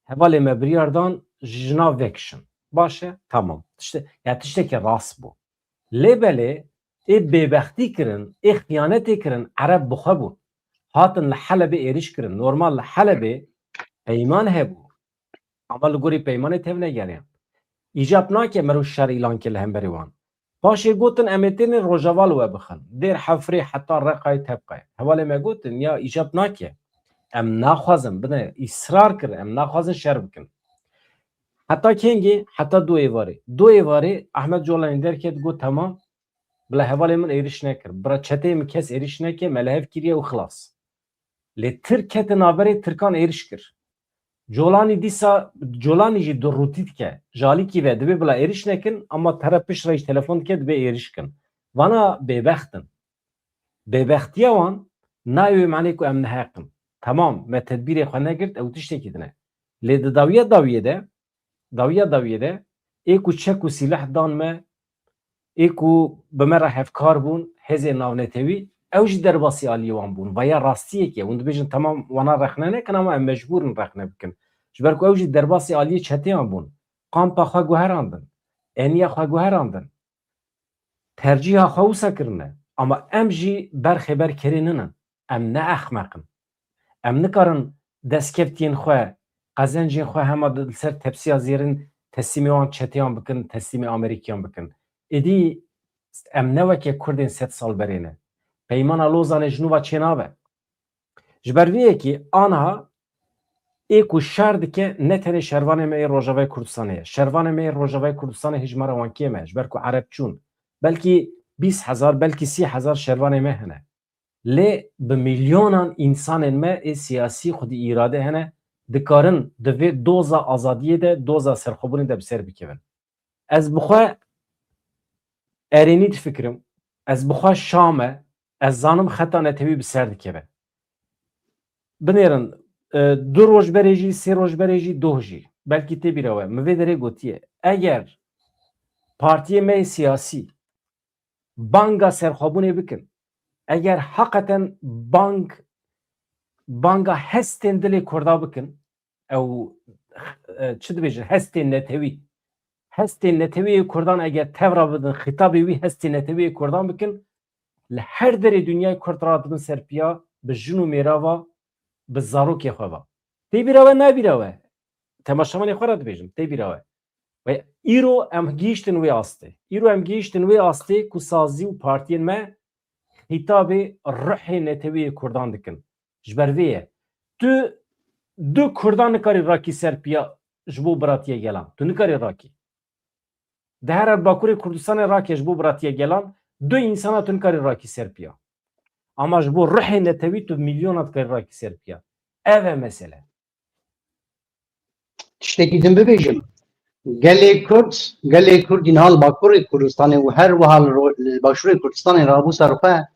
hevalê me biryar dan ji nav vekişin. Baş e? Tamam. Tişte-, ya tiştekî rast bû. Lê belê ê bêbextî kirin, ê xiyanetê kirin, Ereb bi xwe bûn. Hatin li Helebê êrîş kirin. Normal li Helebê peyman hebû. Ama li gorî peymanê tevnegeriyan. Îcab nake mero şer îlan ke li hemberî wan. Paşê gotin em ê tênê Rojava li we bixin. Dêr Hefrê heta Reqayê Tebqayê. Hevalê me gotin ya îcab nake. Em naxwazin, bine îsrar kirin, em naxwazin şer bikin. Heta kengê? Heta du êvarê. Du êvarê Ahmet Colanî derket got, temam, bila hevalê min êrîş nekir. Bira çeteyê min kes êrîş neke, me li hev kiriye û xilas. Lê Tirk kete navberê, Tirkan êrîş kir. Colanî dîsa, Colanî jî durûtî dike. Ji alîkî ve dibê bila êrîş nekin, ama tere pişt re jî telefon dike, dibê êrîş kin. Vana bêbext in. Bêbextiya wan nayê wê manê ku em neheq in. Temam, me tedbîrê xwe negirt, ew tiştekî din e. Lê di dawiya dawiyê de, dawiya dawiyê de, ê ku çek û sîleh dan me, ê ku bi me re hevkar bûn, hêzên navnetewî, ew jî derbasî aliyê wan bûn. Vaya rastiyek e. Hûn dibêjin, temam, wana rexne nekin, ama em mecbûr in rexne bikin. Ji ber ku ew jî derbasî aliyê çeteyan bûn. Kampa xwe guherandin. Eniya xwe guherandin. Tercîha xwe wisa kirine. Ama em jî berxê ber kerê ninin. Em ne exmeq in. Em nikarin destkeftiyên xwe, qezencên xwe hema di, li ser tepsiya zêrin teslîmê wan çeteyan bikin, teslîmê Amerîkiyan bikin. Êdî em ne weke Kurdên sed sal berê ne. Peymana Lozanê ji nû ve çênabe. Ji ber vê yekê aniha ê ku şer dike ne tenê şervanê me ê Rojavayê Kurdistanê ye. Şervanê me ê Rojavayê Kurdistanê hêjmara wan kêm e. Ji ber ku Ereb çûn. Belkî bîst hezar, belkî sî hezar şervanê me hene. Lê bi milyonan însanên me ê siyasî xwedî îrade hene, dikarin di vê doza azadiyê de, doza serxwebûnê de bi ser bikevin. Ez bi xwe erênî difikirim, ez bi xwe Şam e, ez zanim xeta netewî bi ser dikeve. Binêrin, e, du roj berê jî, sê roj berê jî, doh jî, belkî tê bîra we, min vê derê gotiye, eger partiyê me yê siyasî banga serxwebûnê bikin, eger heqeten bang, banga hestên dilê Kurda bikin, ew, e, çi dibêjin, hestên netewî, hestên netewî yê Kurdan eger tevra bidin, xîtabê wî hestên netewî yê Kurdan bikin, li her derê dinyayê Kurd radibin ser piya, bi jin û mêra ve, bi zarokê xwe ve. Tê bîra we, nabîra we? Temaşevanê xwe re dibêjim, tê bîra we? Ve îro em gihîştin wê astê. Îro em gihîştin wê astê ku sazî û partiyên me xîtabê ruhê netewî yê Kurdan dikin. Ji ber vê ye. Tu du Kurdan nikarî rakî ser piya ji bo biratiya gelan. Tu nikarî rakî. Di her Bakurê Kurdistanê rake ji bo biratiya gelan, du însana tu nikarî rakî ser piya. Ama ji bo ruhê netewî tu milyona dikarî rakî ser piya. Ev e mesele. Tiştekî din bibêjim. Gelê Kurd, gelê Kurd niha li Bakurê Kurdistanê û her wiha li ro-, li Başûrê Kurdistanê rabû ser xwe,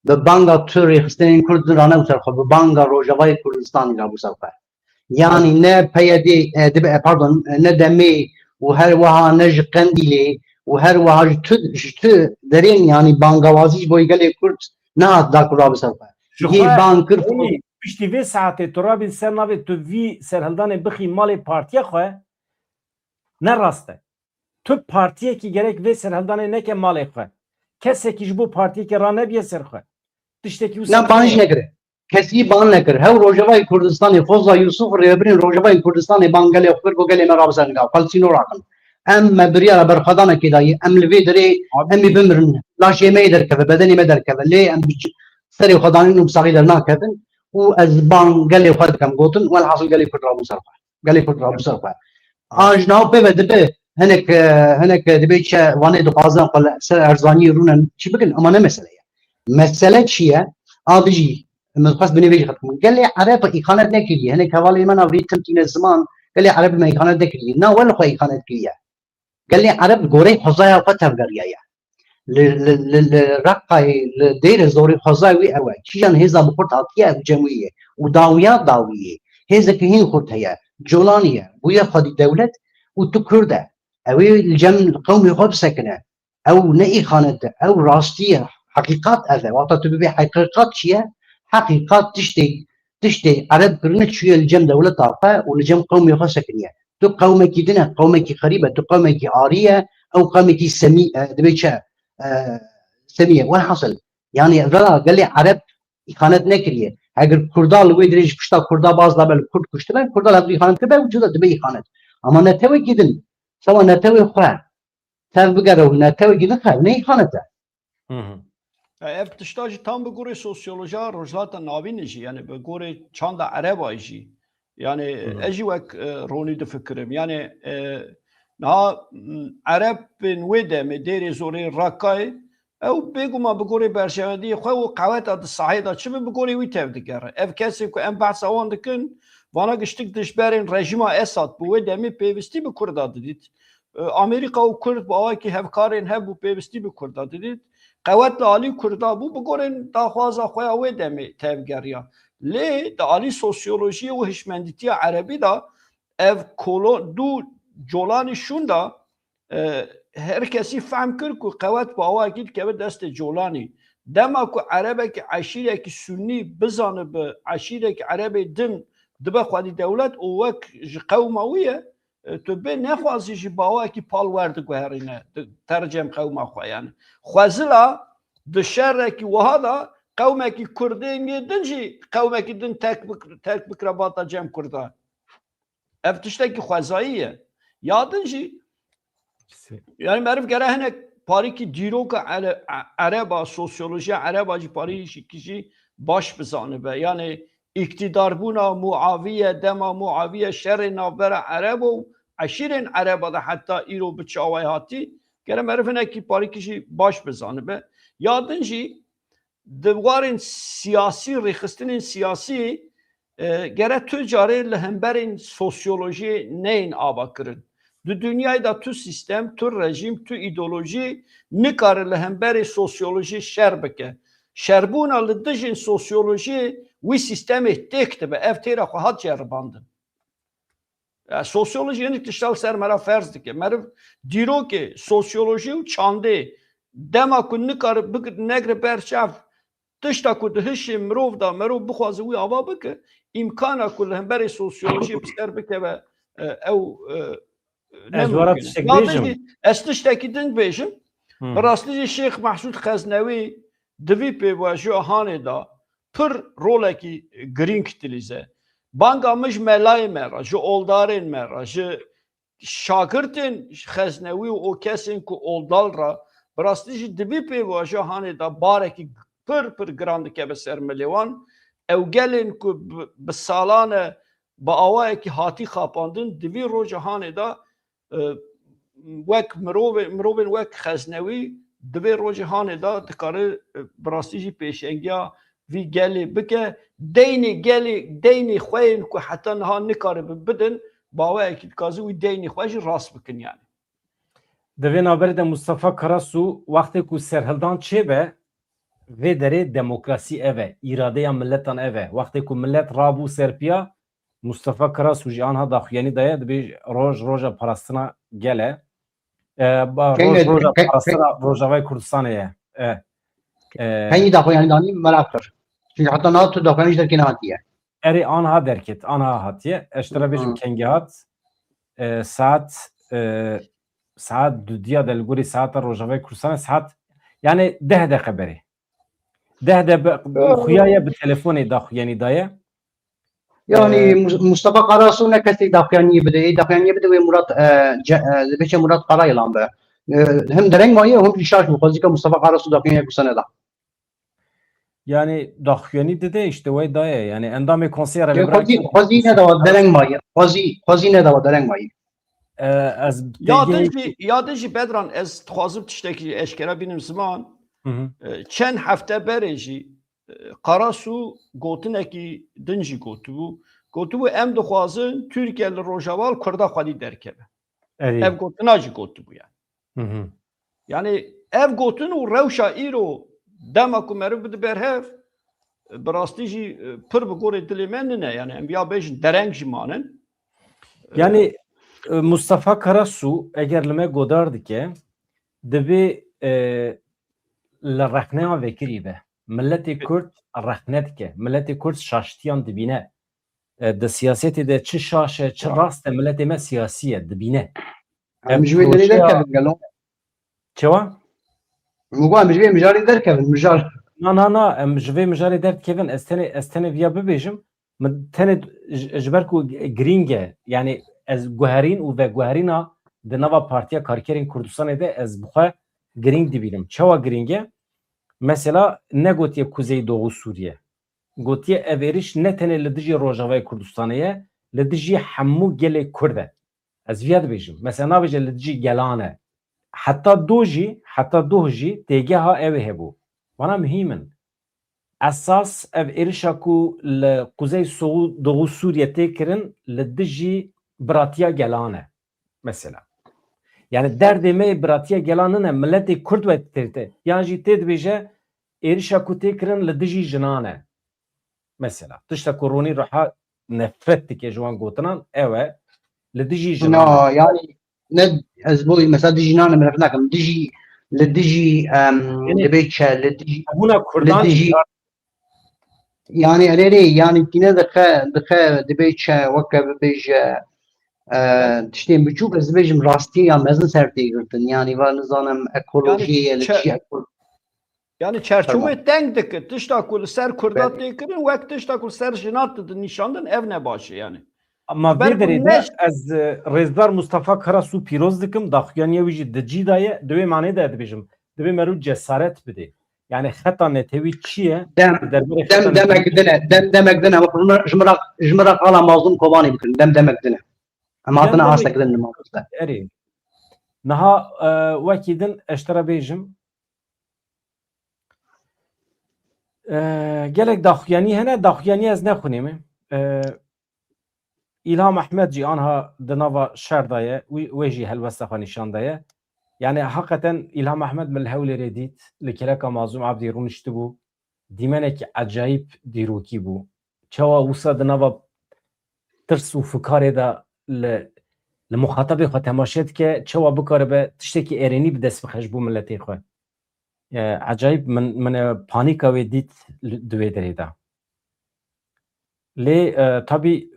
bi banga tu rêxistinên Kurd din ranebû ser xwe, bi banga Rojavayê Kurdistanê rabû ser xwe. Yanî ne P Y D, e, dibe, e, pardon, ne demê û her wiha ne ji Qendîlê û her wiha ji tu, ji tu derên, yanî bangawazî ji bo gelê Kurd nehat da ku rabû ser xwe. Ji Yê xwe bang kir. Piştî vê saetê tu rabî ser navê tu vî serhildanê bixî malê partiya xwe, ne rast e. Tu partiyekî gerek vê serhildanê neke malê xwe. Kesekî ji bo partiyekê ranebiye ser xwe. Tiştekî wisa. Na ban jî nekire. Kesî ban nekir. Hew Rojavayê Kurdistanê, Fozla Yusuf, rêvebirên Rojavayê Kurdistanê ban gelê xwe kir, got gelê me rabiserin, ka xwe li sînor axin. Em me biryara berxwedanekê dayî, em li vê derê em ê bimirin. Laşê me yê derkeve, bedenê me derkeve. Lê em bi c-, serê xwe danîn û bi saxî dernakevin. Û ez ban gelê xwe dikim gotin, welhasil gelê Kurd rabû ser xwe. Gelê Kurd rabû ser xwe. A ji nav pê ve dibe hinek, e, hinek, e, dibê çi vanê dixwazin xwe li ser erzaniyê rûne çi bikin, ama ne mesele ye. Mesele çi ye? A dijî min xwest binê vê jî xet bikim. Gelê Ereb îxanet nekiriye. Hinek hevalê me nav rî tim tîne ziman, gelê Ereb me îxanet nekiriye. Na we li xwe îxanet kiriye. Gelê Ereb li goreyê xwezaya xwe tevgeriyaye. Li, li, li, li Reqayê, li Dêrê Zorê xwezayê wî ew e. Kîjan hêza bi xurt hatiye, ev cem wî ye. Û dawiya dawiyê. Hêzeke hîn xurt heye. Colanî ye. Bûye xwedî dewlet û tu Kurd e. Ew ê li cem qewmê xwe bisekine. Ew ne îxanet e. Ew rastî ye. Heqîqat ev e. Wexta tu bibê heqîqat çi ye? Heqîqat tiştê, tiştê Ereb kirine çûye li cem dewleta xwe û li cem qewmê xwe sekiniye. Tu qewmekî din e, qewmekî xerîb e, tu qewmekî arî ye, ew qewmekî semî, e, dibê çi, e, semî ye. Welhasil, yanî vela gelê Ereb îxanet nekiriye. Heger Kurda li wê dirê ji pişta Kurda baz dabe, li Kurd kuştibe, Kurda li hev îxanet kiribe, ew cuda dibe îxanet. Ama netewekî din, sewa netewê xwe tev bigere û netewekî din xev ne îxanet e. Hı hı. E, ev tişta jî tam bi gorê sosyolojiya Rojhilata Navînê jî, yani bi gorê çanda Ereba jî. Yani Hı hı. ez jî wek, e, Ronî difikirim. Yani, e, niha, m, Erebên wê demê Dêrê Zorê, Rakayê, ew bêguman bi gorê berjewendiyê xwe û qeweta di sahê de çi bi, bi gorê wî tev digere. Ev kesên ku em behsa wan dikin, vana giştik dijberên rejîma Esad bû, wê demê pêvistî bi Kurda didît. E, Amerîka û Kurd bi awakî hevkarên hev bû, pêvistî bi Kurda didît. Qewet li alî Kurda bû, bi gorên daxwaza xwe ya wê demê tevgeriya. Lê di alî sosyolojiyê û hişmendîtiya Erebî de ev kolo-, du colanî şûnda, e, her kesî fehm kir ku qewet bi awakî dikeve destê colanî. Dema ku Erebekî eşîrekî Sunnî bizanibe eşîrekî Erebê din dibe xwedî dewlet û wek ji qewma wî ye, e, tu bê nexwazî jî bi awakî pal werdiguherîne, di-, tercem qewma xwe yani. Xwezila di şerekî wiha de qewmekî Kurdên yê din jî qewmekî din terk bik-, terk bikira bata cem Kurda. Ev tiştekî xwezayî ye. Ya din jî, yani meriv gere hinek parîkî dîroka Ere-, E-, Ereba, sosyolojiya Ereba jî parîkî jî baş bizanibe. Yani îktîdarbûna Muaviye, dema Muaviye şerê navbera Ereb û eşîrên Ereba de heta îro bi çi awayî hatî, gere meriv hinekî parîkî jî baş bizanibe. Ya din jî di warên siyasî, rêxistinên siyasî, e, gere tu carê li hemberên sosyolojiyê neyên ava kirin. Di dinyayê de tu sîstem, tu rejîm, tu îdeolojî nikare li hemberê sosyolojiyê şer bike. Şerbûna li dijîn sosyolojiyê wî sîstemê têk dibe. Ev têra xwe hat ceribandin. Ya, sosyolojî hinek tişta li ser me re ferz dike. Meriv dîrokê, sosyolojî û çandê dema ku nikare bik-, negre ber çav, tişta ku di hişê mirov de merov bixwaze wî ava bike, îmkana ku li hemberê sosyolojiyê bi ser bikeve, e, ew, e, ne Ez wara mimkun e. tiştek Ya bêjim. Dijî, ez tiştekî din bêjim. Hı. Bi rastî jî Şêx Mehsûd Xeznewî di vî pêvajoya hanê de pir rolekî girîng dilîze. Banga min ji melayê me re, ji oldarên me re, ji şagirtên Xeznewî û o kesên ku oldal re, bi rastî jî di vî pêvajoya hanê de barekî pir pir giran dikeve ser milê wan. Ew gelên ku bi, bi salan e bi awayekî hatî xapandin, di vî roja hanê de, e, wek mirovê-, mirovên wek Xeznewî di vê rojê hanê de dikare, e, bi rastî jî pêşengiya vî gelê bike. Deynê gelê, deynê xwe yên ku heta niha nikaribe bidin, bi awayekî dikazin wî deynê xwe jî rast bikin yani. Di vê navberê de Mustafa Karasu wextê ku serhildan çêbe, vê derê demokrasî ev e, îradeya miletan ev e. Wextê ku milet rabû serpiya, Mustafa Karasu jî anha daxuyanî daye, dibê roj roja parastina gel e. E, ba, Keng roj e, roja ke-, ke- parastina Rojavayê Kurdistanê ye. E, e, Hengî daxuyanî danî, merak kir. Çünkü heta niha tu daxuyanî ji derkê nehatiye. Erê, anha derket, anha hatiye. Ez ji te re bêjim Ha. kengî hat. E, saet, e, saet dudiya de li gorî saeta Rojavayê Kurdistanê saet, yani deh deqe berê. Deh de be-, xuya ye bi telefonê daxuyanî daye. Yani E, Mus-, Mustafa Karasu ne kesê daxuyaniyê bide. Ê daxuyaniyê bide wê Murat, e, Ce-, e, dibêje Murat Karayılan be. E, hem dereng maye hem jî şaş bû. Xwezîka Mustafa Karasu daxuyaniyê Kurdistanê da. Yani daxuyanî dide işte wey daye. Yani endamê konseya Lê revebirayê xwezî, xwezî nedawa dereng maye. Xwezî, xwezî nedawa dereng maye. E, ez Ya pêgehê din jî, ya din jî Bedran, ez dixwazim tiştekî eşkera bînim ziman. Hı hı. E, çend hefte berê jî, e, Karasu gotinekî din jî gotibû. Gotibû, em dixwazin Tirkiye li Rojava li Kurda xwedî derkeve. Erê. Ev gotina jî gotibû yani. Hı hı. Yani ev gotin û rewşa îro dema ku meriv bide ber hev, bi rastî jî, e, pir bi gorê dilê me nine. Yani em ya bêjin dereng jî manin. Yani, e, Mustafa Karasu eger li me godar dike, divê, e, li rexneyan vekirî be. Miletê Kurd rexne dike. Miletê Kurd şaştiyan dibîne. E, di siyasetê de çi şaş e, çi rast e, miletê me siyasî ye, dibîne. Em Ev ji wê derê projeya derkevin gelo. Çawa? Min got, em ji vê mijarê derkevin, mijar. Na, na, na, em ji vê mijarê derdikevin. Ez tenê, ez tenê viya bibêjim. Min tenê ji, ji ber ku girîng e. Yani ez guherîn û veguherîna di nava Partiya Karkerên Kurdistanê de ez bi xwe girîng dibînim. Çawa girîng e? Mesela negotiye Kuzey Doğu Sûriye. Gotiye ev êriş ne tenê li dijî Rojavayê Kurdistanê ye, li dijî hemû gelê Kurd e. Ez viya dibêjim. Mesela nabêje li dijî gelan e. Heta do jî, heta doh jî têgeha ew ê hebû. Vana muhîm in. Esas ev êrişa ku li Kuzey Soğu-, Doğu Sûriye tê kirin li dijî biratiya gelan e. Mesela. Yani derdê me yê biratiya gelan nine, miletê Kurd wê tê te. Yan jî tê dibêje êrişa ku tê kirin li dijî jinan e. Mesela. Tişta ku ronî reha nefret dike ji wan gotinan, ew e. Li dijî jinan e. Na, yani ne ez bo mesela dijî jinan e, min nefret nakim. Dijî, li dijî, em, Yanî, dibê çi, li dijî, hebûna li Kurdan dijî, jî yani erê rê, yani tîne dixe, dixe dibê çi, weke bibêje, e, tiştên biçûk, ez dibêjim rastî ya mezin ser tê girtin. Yani va nizanim Yani ekolojiyê ye, li çe-, çi ekol-, Yani çerçove Tamam. teng dike. Tişta ku li ser Kurda Belê. tê kirin, wek tişta ku li ser jinan didin nîşandin, ev ne baş e yani. Ama Ber vê ku derê de neş- ez, e, rêzdar Mustafa Karasu pîroz dikim, daxuyaniya wî jî di cî de ye, di wê manê de dibêjim. Divê meriv cesaret bidê. Yani xeta netewî çi ye? Dem, Di derbarê dem, xeta demek netewî din e, dem, demek din e. Wek ji min re, ji min re, ji min re qala Mazlûm Kobanê bikin. Dem, demek din e. Em Dem, hatina demê- astek din li Mazlûm de. Erê. Niha, e, wekî din ez ji te re bêjim. E, gelek daxuyanî hene, daxuyanî ez nexwinîme. E, Îlham Ehmed jî anha di nava şer de ye, wî, wê jî helwesta xwe nîşan daye. Yani heqeten Îlham Ehmed min li Hewlêrê dît, li kêleka Mazlûm Abdî rûniştibû. Dîmenekî ecayîb dîrokî bû. Çawa wisa di nava tirs û fikarê de li, li muxatabê xwe temaşe dike, çawa bikaribe tiştekî erênî bi dest bixe ji bo miletê xwe. E, ecayîb min, min, e, panîka wê dît li, di wê derê de. Lê, e, tabî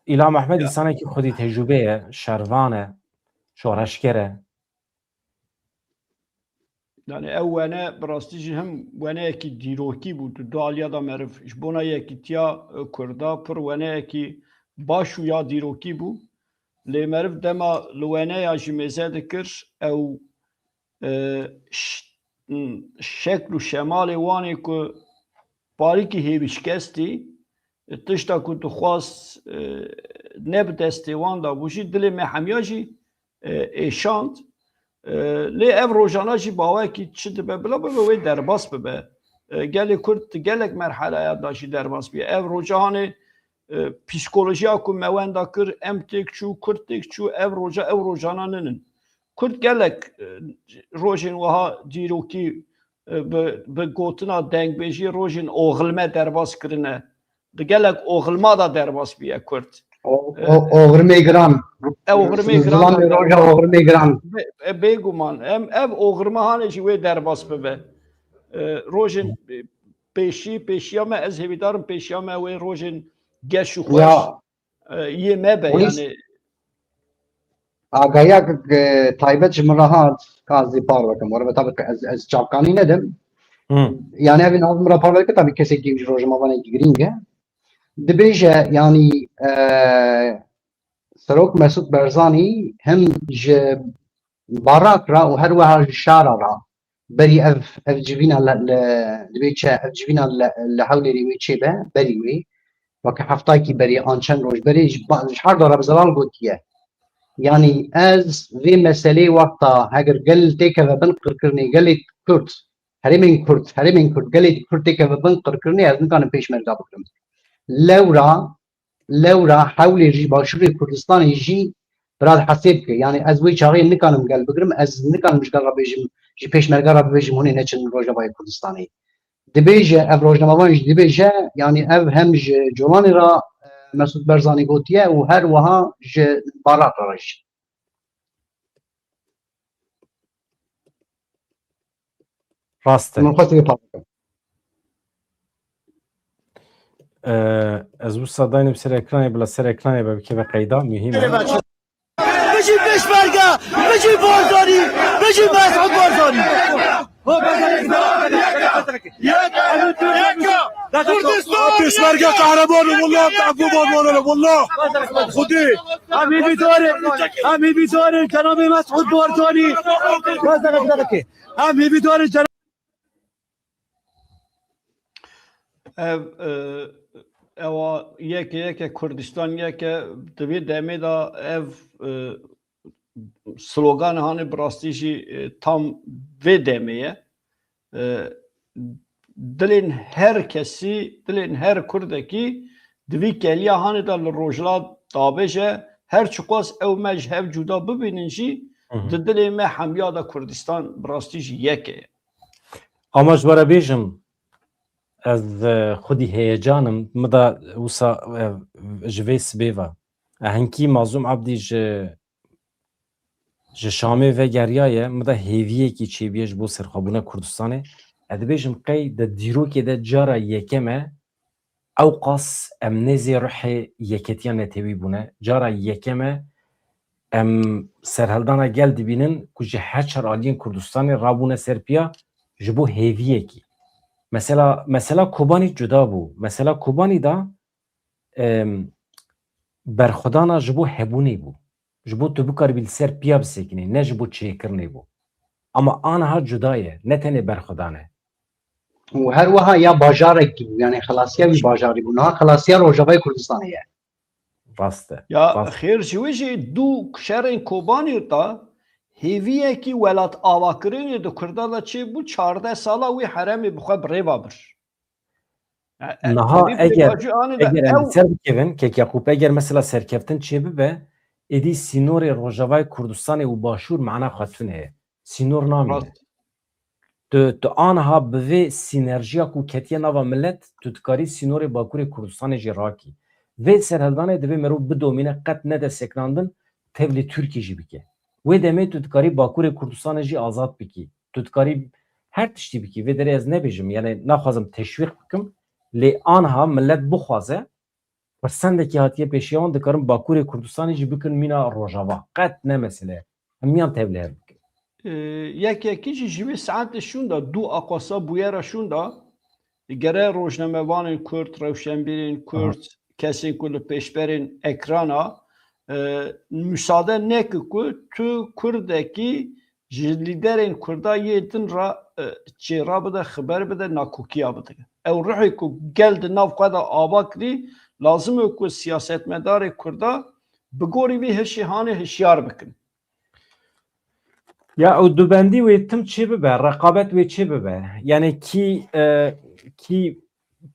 Îlham Ehmed Ya. însanekî xwedî tecrûbe ye, şervan e, şoreşger e. Yani ew wene bi rastî jî him weneyekî dîrokî bû. Tu du aliya da meriv ji bona yekîtiya, e, Kurda pir weneyekî baş û ya dîrokî bû. Lê meriv dema li weneya jî mêze dikir, ew, e, ş-, şekl û şemalê wan ê ku parîkî hêvîşkestî, tişta ku dixwast, e, ne bi destê wan de bû jî, dilê me hemiya jî, e, êşand. E, lê ev rojana jî bawekî çi dibe, bila bibe wê derbas bibe. E, gelê Kurd di gelek merheleya da jî derbas bûye. Ev roja hanê, e, psîkolojiya ku me wenda kir, em têk çû, Kurd têk çû, ev roja, ev rojana ninin. Kurd gelek, e, rojên wiha dîrokî, e, bi, bi gotina dengbêjiyê rojên oxilme derbas kirine. Di gelek oxilma da derbas bûye Kurd. O, E, o, oxirmê giran. E, oxirmê giran Zilamê da roja derbas. Oxirmê giran. Be, e, bêguman. Em, ev oxirma hanê jî wê derbas bibe. E, rojên, e, pêşî, pêşiya me, ez hêvîdarim pêşiya me wê rojên geş û xweş, Ya. e, yê me be, Polis yani. Agahiya, e, taybet ji min re hat, ka ez ê parve kim. Were tabii ki ez, ez çavkanî nedim. Hı. Yani evin av min re parve kim, tabii kesekî ji rojnamevanekî girîng e. Dibêje, yani, e, Serok Mesut Barzanî hem ji Barak re û her wiha ji şara re berî ev, ev civîna li, li, divê çi, ev civîna li, li Hewlêrê wê çêbe, berî wê, weke heftayekî berî an çend roj berê ji ba-, ji her du re bi zelal gotiye. Yanî ez vê meselê wexta heger gel têkeve bin qirkirinê gelê Kurd, herêmên Kurd, herêmên Kurd, gelê Kurd têkeve bin qirkirinê ez nikanim pêşmerga bigirim. Lewra, lewra Hewlêr jî, Başûrê Kurdistanê jî bi re hesê bike. Yanî ez wê çaxê nikanim gel bigirim, ez nikanim ji gel re bêjim, ji pêşmerga re bibêjim hûn ê neçin Rojavayê Kurdistanê. Dibêje, ev rojnamevan jî dibêje, yanî ev hem ji Colanê re, e, Mesûd Barzanî gotiye û her wiha ji Barak re jî. Rast e. Min xwest vê parve kim. Ee, ez wisa daynim ser ekranê, bila ser ekranê be bikeve qeyda, muhîm e. Bijî Pêşmerge, bijî Barzanî, bijî Mesûd Barzanî. Pêşmerge kahraman, wallah, em bu Barzanî, wallah. Xwedê. Em hêvîdar in, em hêvîdar in cenabê Mesûd Barzanî. Em hêvîdar in cenabê Ev, e, ewa yeke yeke Kurdistan yeke, di vê demê de ev, e, slogan hanê bi rastî jî, e, tam vê demê ye. E, dilên her kesî, dilên her Kurdekî di vî keliya hanê de li rojhilat dabêje, her çiqas ew me ji hev cuda bibînin jî, Hı hı. di dilê me hemiya de Kurdistan bi rastî jî yeke ye. Ama ji we re bêjim, ez, e, xwedî heyecan im, min da wisa, e, ji vê sibê ve. E, hinkî Mazlûm Abdî ji, ji Şamê vegeriyaye, min da hêviyekî çêbûye ji bo serxwebûna Kurdistanê. Ez dibêjim qey di dîrokê de cara yekem e, ewqas em nêzê ruhê yeketiya netewî bûne. Cara yekem e em serhildana gel dibînin ku ji her çar aliyên Kurdistanê rabûne ser piya ji bo hêviyekî. Mesela, mesela Kobanî cuda bû. Mesela Kobanî da, em, berxwedana ji bo hebûnê bû. Ji bo tu bikaribî li ser piya bisekinî, ne ji bo çêkirinê bû. Ama aniha cuda ye, ne tenê berxwedan e. Û her wiha ya bajarekî bû, yani xelasiya wî bajarî bû. Niha xelasiya Rojavayê Kurdistanê ye. Rast e. Ya, rast. Xêr ji wî jî du şerên Kobanî da hêviyekî welatavakirinê di Kurda de çêbû, çardeh sala wî herêmê bi xwe bi rê ve bir. Niha eger, eger em ser bikevin, kek Yaqûp, eger mesela serkeftin çêbibe, êdî sînorê Rojavayê Kurdistanê û Başûr mana xwe tune ye. Sînor namîne. Tu, tu aniha bi vê sînerjiya ku ketiye nava milet, tu dikarî sînorê Bakurê Kurdistanê jî rakî. Vê serhildanê divê merov bidomîne, qet nede sekinandin, tevlî Tirkî jî bike. Wê demê tu dikarî Bakurê Kurdistanê jî azad bikî. Tu dikarî her tiştî bikî. Vê derê ez nebêjim, yani naxwazim teşwîq bikim, lê aniha milet bixwaze, pirsendekî hatiye pêşiya wan, dikarin Bakurê Kurdistanê jî bikin mîna Rojava. Qet ne mesele ye. Hemiyan tevlî hev bikin. Ee, yek yekî jî ji vê saetê şûnda, dû aqasa bûyera şûnda, gere rojnamevanên Kurd, rewşenbîrên Kurd, kesên ku li pêşberên ekrana, e, müsaade neke ku tu Kurdekî ji lîderên Kurda yê din re, e, çêra bide, xiber bide, nakokiya bide. Ew ruhê ku gel di nav xwe de ava kirî, lazim e ku siyasetmedarê Kurda bi gorî vî hişê hanê hişyar bikin. Ya, û dubendî wê tim çê bibe, reqabet wê çê bibe. Yani kî, e, kî,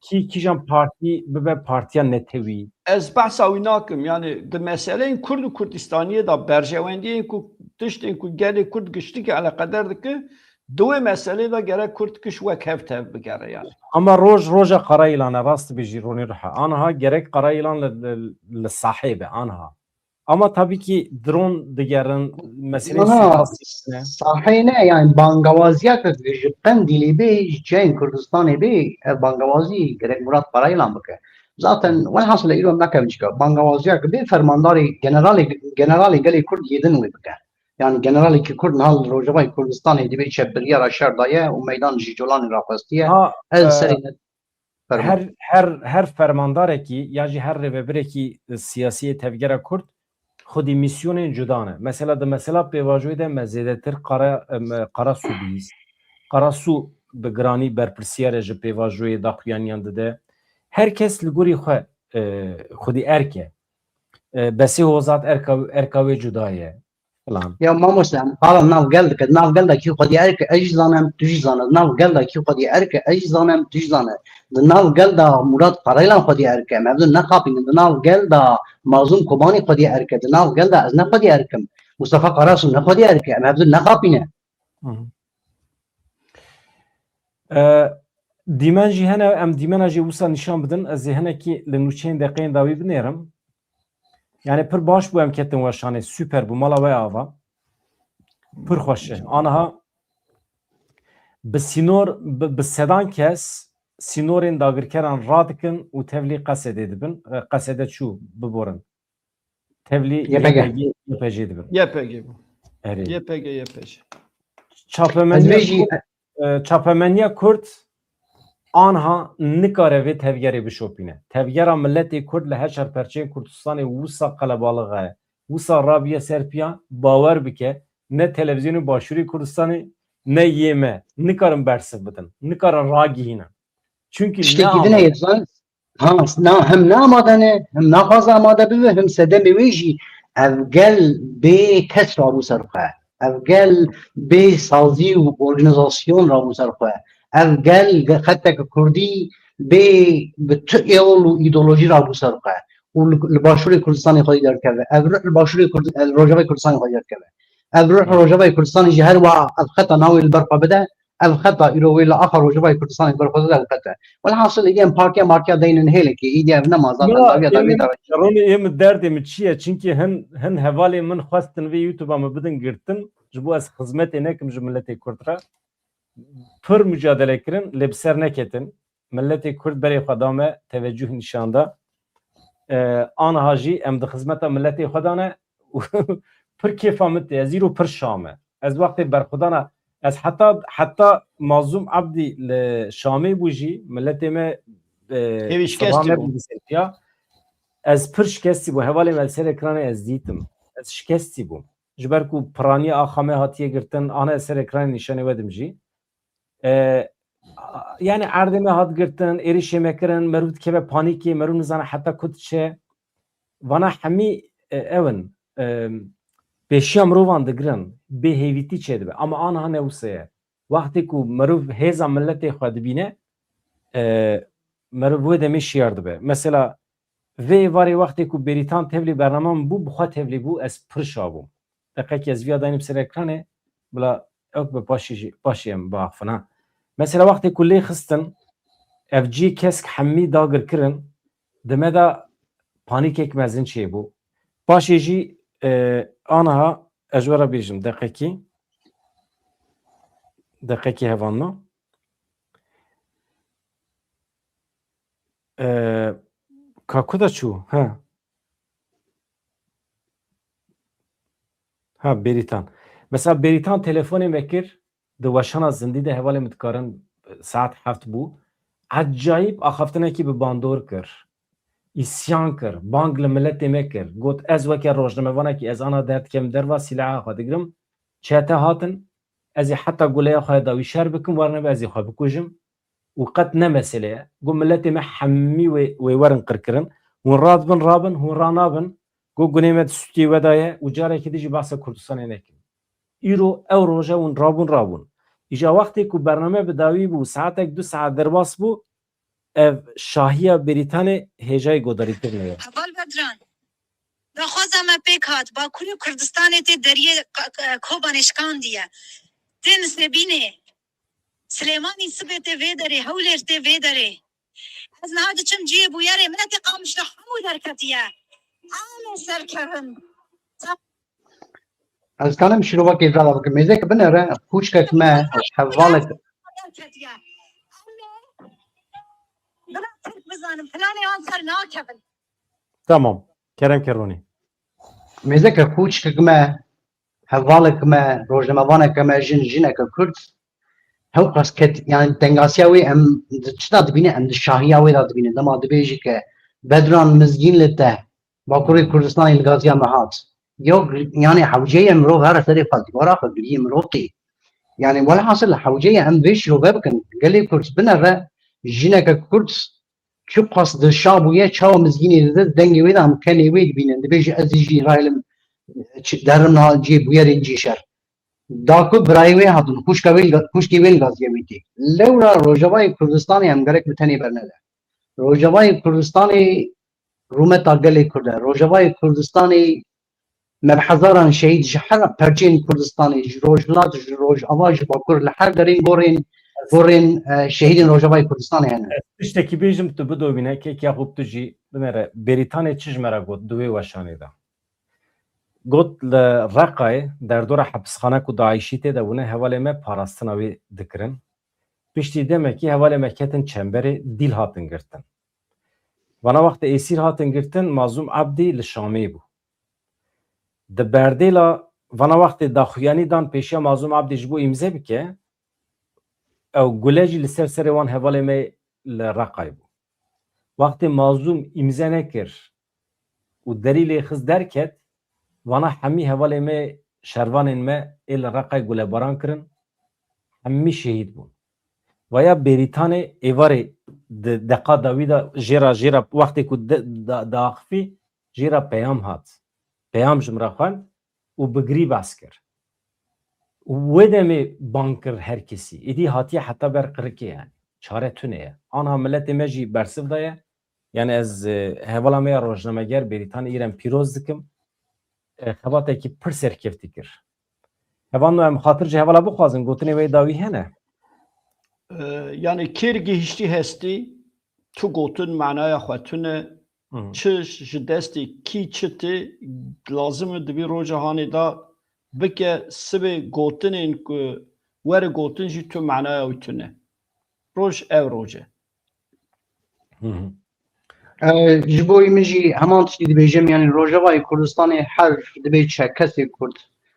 kî, kîjan partî bibe partiya netewî. Ez behsa wî nakim. Yani di meseleyên Kurd û Kurdistaniyê de berjewendiyên ku tiştên ku gelê Kurd giştikî eleqeder dike, di wê meselê de gerek Kurd giş wek hev tev bigere yani. Ama roj roja Karayîlan e, rast dibêjî Ronî Ruhe. Aniha gerek Karayîlan li, li, li sahê be, aniha. Ama tabii ki drone digerin, meseleyê Aha, siyasî ne. Sahê ne, yani bangawaziya ke ji Qendîlê bê, ji cihên Kurdistanê bê, ev bangawazî gerek Murat Karayîlan bike. Zaten Hı. welhasil îro em nakevin çika. Bangawaziya ke bê fermandarê generalê, generalê gelê Kurd yê din wê bike. Yani generalekî Kurd niha li Rojavayê Kurdistanê dibê çepbiriyara şer daye û meydan ji colanê raxwestiye. Ha, Ez e, serê ne Fermo. Her, her, her fermandarekî ya jî her rêvebirekî siyasî yê tevgera Kurd xwedî mîsyonên cuda ne. Mesela di mesela pêvajoyê de me zêdetir Qara, em, Qarasu bihîst. Qarasu bi giranî berpirsiyar e ji pêvajoyê daxuyaniyan dide. Her kes li gorî xwe, e, xwedî erk e. E, Besê Hozat erka, erka wê cuda ye. Filan. Ya mamoste, em qala nav gel dike. Di nav gel de kî xwedî erk e, ez jî zanim, tu jî zane. Di nav gel de kî xwedî erk e, ez jî zanim, tu jî zane. Di nav gel de Murat Karaylan xwedî erk e, em hevdû nexapînin. Di nav gel de Mazlûm Kobanî xwedî erk e, di nav gel de ez ne xwedî erk im. Mustafa Karasu ne xwedî erk e, em hevdû nexapîne. Hı hı. E, dîmen jî hene, em dîmena jî wisa nîşan bidin. Ez ê hinekî li nûçeyên deqeyên dawî binêrim. Yani pir baş bû em ketin weşanê, super bû, mala we ava. Pir xweş e. Aniha bi sînor, bi, bi sedan kes sînorên dagirkeran radikin û tevlî Qesedê dibin. E, Qesede çû, biborin. Tevlî Y P G. Y P G, Y P G dibin. Y P G bû. Erê. Y P G, Y P G. Çapemeniya Ez vê jî Kurd, e, çapemeniya Kurd anha nikare vê tevgerê bişopîne. Tevgera miletê Kurd li her çar perçeyên Kurdistanê wisa qelebalix e, wisa rabiye ser piya, bawer bike, ne televîzyonê Başûrê Kurdistanê, ne yê me nikarin bersiv bidin, nikarin ragihînin. Çünkü ne Tiştekî din amade. heye, zan-, ha, na, hem ne amade ne, hem naxwaze amade bibe, hem sedemê wê jî ev gel bê kes rabû ser xwe. Ev gel bê sazî û organîzasyon rabû ser xwe. Ev gel ge-, xetek kurdî bê bi tu yol û îdeolojî rabû ser xwe. Û li, li Başûrê Kurdistanê xwedî derkeve. Ev ruh li Başûrê Kurd-, li Rojavayê Kurdistanê xwedî derkeve. Ev ruh Rojavayê Kurdistanê jî her wa ev xeta navê li ber xwe bide, ev xeta îro wê li axa Rojavayê Kurdistanê li ber xwe bide, ev xeta. Welhasil êdî em partiya martiya deynin hêlekê, êdî ev nema zaten Ya, dawiya ê dawiyê min, dawiya. Ronî, ê min derdê min çi ye? Çinkî hin, hin hevalê min xwestin vê YouTube-a min bidin girtin, ji bo ez xizmetê nekim ji miletê Kurd re. Pir mucadele kirin, lê bi ser neketin. Miletê Kurd berê xwe da me, tevecuh nîşan da. E, aniha jî em di xizmeta miletê xwe de ne û pir kêfa min tê. Ez îro pir şam e. Ez wextê berxwedana, ez heta, heta Mazlûm Ebdî li Şamê bû jî, miletê me, e, Hêvî şikestî bû. Seba me bû. Ez pir şikestî bû. Hevalê me li ser ekranê ez dîtim. Ez şikestî bûm. Ji ber ku piraniya axa me hatiye girtin, ana ez ser ekranê nîşanê we dim jî. E, yani erdê me hat girtin, êrişê me kirin, meriv dikeve panîkê, meriv nizane heta ku diçe. Vana hemî, e, ew in, e, pêşiya mirovan digirin, bêhêvîtî çêdibe. Ama aniha ne wisa ye. Wextê ku meriv hêza miletê xwe dibîne, e, meriv wê demê şiyar dibe. Mesela vê êvarê wextê ku Bêrîtan tevlî bername min bû, bi xwe tevlî bû, ez pir şa bûm. Deqekî ez viya daynim ser ekranê, bila ew bi paşê jî, paşê em biaxifin ha. Mesela wextê ku lê xistin, ev cî kesk hemî dagir kirin, di me de panîkek mezin çêbû. Paşê jî, e, aniha ez ji we re bêjim, deqekî, deqekî hevalno. E, ka ku de çû? Ha. Ha, Bêrîtan. Mesela Bêrîtan telefonê me kir, di weşana zindî de hevalê min dikarin, saet heft bû. Ecayîb axaftinekî bi bandor kir. Îsyan kir, bang li miletê me kir. Got, ez weke rojnamevanekî ez ana derdikem derva, sîlaha xwe digirim. Çete hatin, ez ê heta guleya xwe da wî şer bikim, wernebe ez ê xwe bikujim. Û qet ne mesele ye. Got, miletê me hemî wê, wê werin qirkirin. Hûn radibin, rabin, hûn ranabin. Got, gunê me di sûkê we de ye û carekî din jî behsa Kurdistanê nekin. Îro ew roje hûn rabûn, rabûn. Îja wextê ku bername bi dawî bû, saetek du saet derbas bû, ev şahiya Bêrîtanê hêjayê godarîkirinê ye. Heval Bedran, daxwaza me pêk hat, Bakurê Kurdistanê tê deriyê qa-, qa-, Kobanê şikandiye. Tê Nisêbînê, Silêmanî sibê tê vê derê, Hewlêr tê vê derê. Ez niha diçim cihê bûyerê, miletê Qamişlo hemû derketiye. Em ê serkevin. Ez kanim şîrovekê zala bikim. Mêzeke binere, kûçkek me, hevalek. Derketiye. Em ê bila Tirk bizanin, planê wan ser nakevin. Tamam. Kerem Kerwanî. Mêzeke kûçkek me, hevalek me, rojnamevaneke me, jin, jineke Kurd, hewqas ket, yani tengasiya wê em di çi de dibîne, em di şahiya wê de dibîne. Dema dibêjî ke Bedran Mizgîn li te, Bakurê Kurdistanê li gaziya me hat. Yok, yani hewceye mirov here serê xwe dîwara xwe giriyê mirov tê. Yani welhasil hewceye em vê şirove bikin. Gelê Kurd binere, jineke Kurd çiqas dilşa bûye, çawa Mizgînê dide, dengê wê de em kenê wê dibînin. Dibêje ez ê jî raylim, çi derim niha cihê bûyerên cî şer. Da ku birayê wê hatin, xwişka wê li ga-, xwişkê wê li gaziya wî tê. Lewra Rojavayê Kurdistanê em gerek bi tenê bernede. Rojavayê Kurdistanê rûmeta gelê Kurd e. Rojavayê Kurdistanê me bi hezaran şehîd ji her perçeyên Kurdistanê, ji Rojhilat, ji Rojava, ji Bakur, li her derên gorên, gorên, e, şehîdên Rojavayê Kurdistanê hene. Ez tiştekî bêjim, tu bidomîne, kek Yaxûb tu jî binêre. Bêrîtanê çi ji me re got di wê weşanê de? Got, li Reqayê, derdora hepisxane ku DAIŞî tê de bûne, hevalê me parastina wê dikirin. Piştî demekî hevalê me ketin çemberê, dîl hatin girtin. Vana wextê êsîr hatin girtin, Mazlûm Ebdî li Şamê bû. Di berdêla vana wextê daxuyanî dan pêşiya Mazlûm Ebdî ji bo îmze bike, ew gule jî li ser serê wan hevalê me li Reqay bû. Wextê Mazlûm îmze nekir û derî lê xist derket, vana hemî hevalê me, şervanên me ê li Reqay gulebaran kirin, hemî şehîd bûn. Vaya Bêrîtanê êvarê di deqa dawî de jê re, jê re wextê ku di, da, diaxifî, jê re peyam hat. Peyam ji min re xwend û bi girî behs kir. Û wê demê bang kir her kesî. Êdî hatiye heta ber qirikê yani. Çare tune ye. Anha miletê me jî bersiv daye. Yani ez, e, hevala me ya rojnameger Bêrîtanê îrem pîroz dikim. E, xebatekî pir serkeftî kir. Hevalno em xatir ji hevala bixwazin, gotinê wê dawî hene? E, yani kêr gihiştî hestî, tu gotin manaya xwe tune, Hı hı. çi ji destê kî çi tê, lazim e di vî roja hanê de bike, sibê gotinên ku were gotin jî tu manaya wî tune. Roj ev roj e. Hı hı. E, ji bo wî min jî heman tiştî dibêjim, yani Rojavayê Kurdistanê her dibê çi kesê Kurd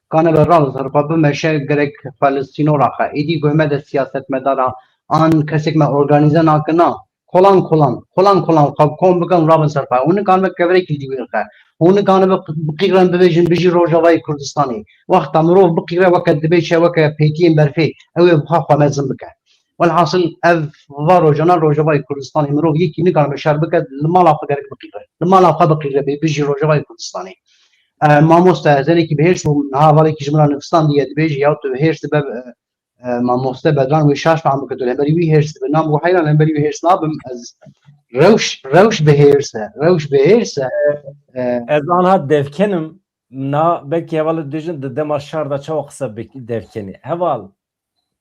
kanibe ralî ser xwe bimeşe, gerek Falestîno raxe. Êdî guh me de siyasetmedara an kesek me organîze nake, na. Kolan kolan, kolan kolan xwe bi kom bikin, rabin ser xwe. Hûn nikanibe kevirekî li dîwêr xe. Hûn nikanibe biqîrin bibêjin bijî Rojavayê Kurdistanê. Wexta mirov biqîre weke dibê çi, weke pêtiyên berfê, ew ê bi xwe xwe mezin bike. Welhasil ev va rojana Rojavayê Kurdistanê mirov yekî nikaribe şer bike, li mala xwe gerek biqîre. Li mala xwe biqîre bê bijî Rojavayê Kurdistanê. E, mamoste, ez hinekî bi hêrs bûm, niha hevalekî ji min re nivîsandiye, dibêje, ya tu bi hêrs dibe, e, e, mamoste Bedran wê şaş fehm bike, tu li hemberî wî hêrs dibe. Na, min got heyran li hemberî wî hêrs nabim, ez Rewş, rewş bi hêrs e. Rewş bi hêrs e. E, Ez anha devkenim, na belkî heval dibêjin di dema şar de çawa qise bi devkenî. Heval,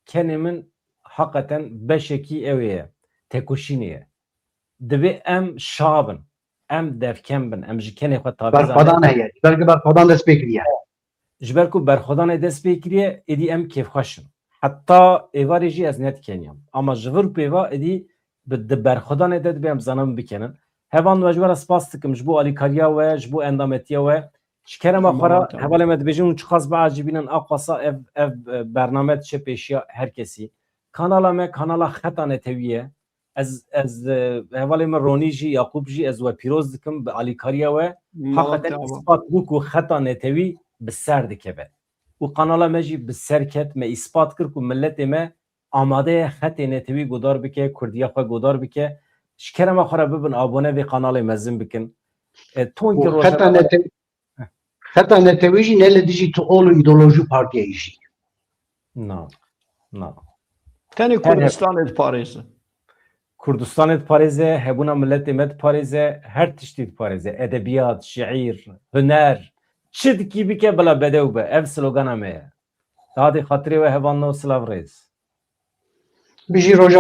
kenê min heqeten beşekî ew ê ye, tekoşînê ye. Divê em şa bin, em devken bin, em ji kenê xwe taviza Berxwedan nedin. heye. Belkî berxwedan dest pê kiriye. Ji ber ku berxwedanê dest pê kiriye, êdî em kêfxweş in. Heta êvarê jî ez nedikeniyam. Ama ji vir pêva êdî bi, di berxwedanê de dibe em zanin bikenin. Heval, we ji we re spas dikim ji bo alîkariya we, ji bo endametiya we. Ji kerema xwe re, hevalê me dibêjin hûn çiqas biecibînin, aqasa ev, ev, e, bername diçe pêşiya her kesî. Kanala me, kanala Xeta Netewî ye. Ez, ez, e, hevalê min Ronî jî, Yaqûb jî ez we pîroz dikim bi alîkariya we. Heqeten îspat bû ku Xeta Netewî bi ser dikeve. Û kanala me jî bi ser ket, me îspat kir ku miletê me amade ye Xetê Netewî godar bike, kurdiya xwe godar bike. Ji kerema xwe re bibin abone vê kanalê mezin bikin. E, tonkî Û Xeta Netewî, Xeta Netewî jî ne li dijî tu ol û îdeolojî û partiyayî jî. Na. Na. Tenê Kurdistanê diparêze. Kurdistanê diparêze, hebûna miletê me diparêze, her tiştî diparêze. Edebiyat, şiir, huner, çi dikî bike bila bedew be. Ev slogana me ye. Dadê xatirê we hevalno, silav rêz. Bijî roja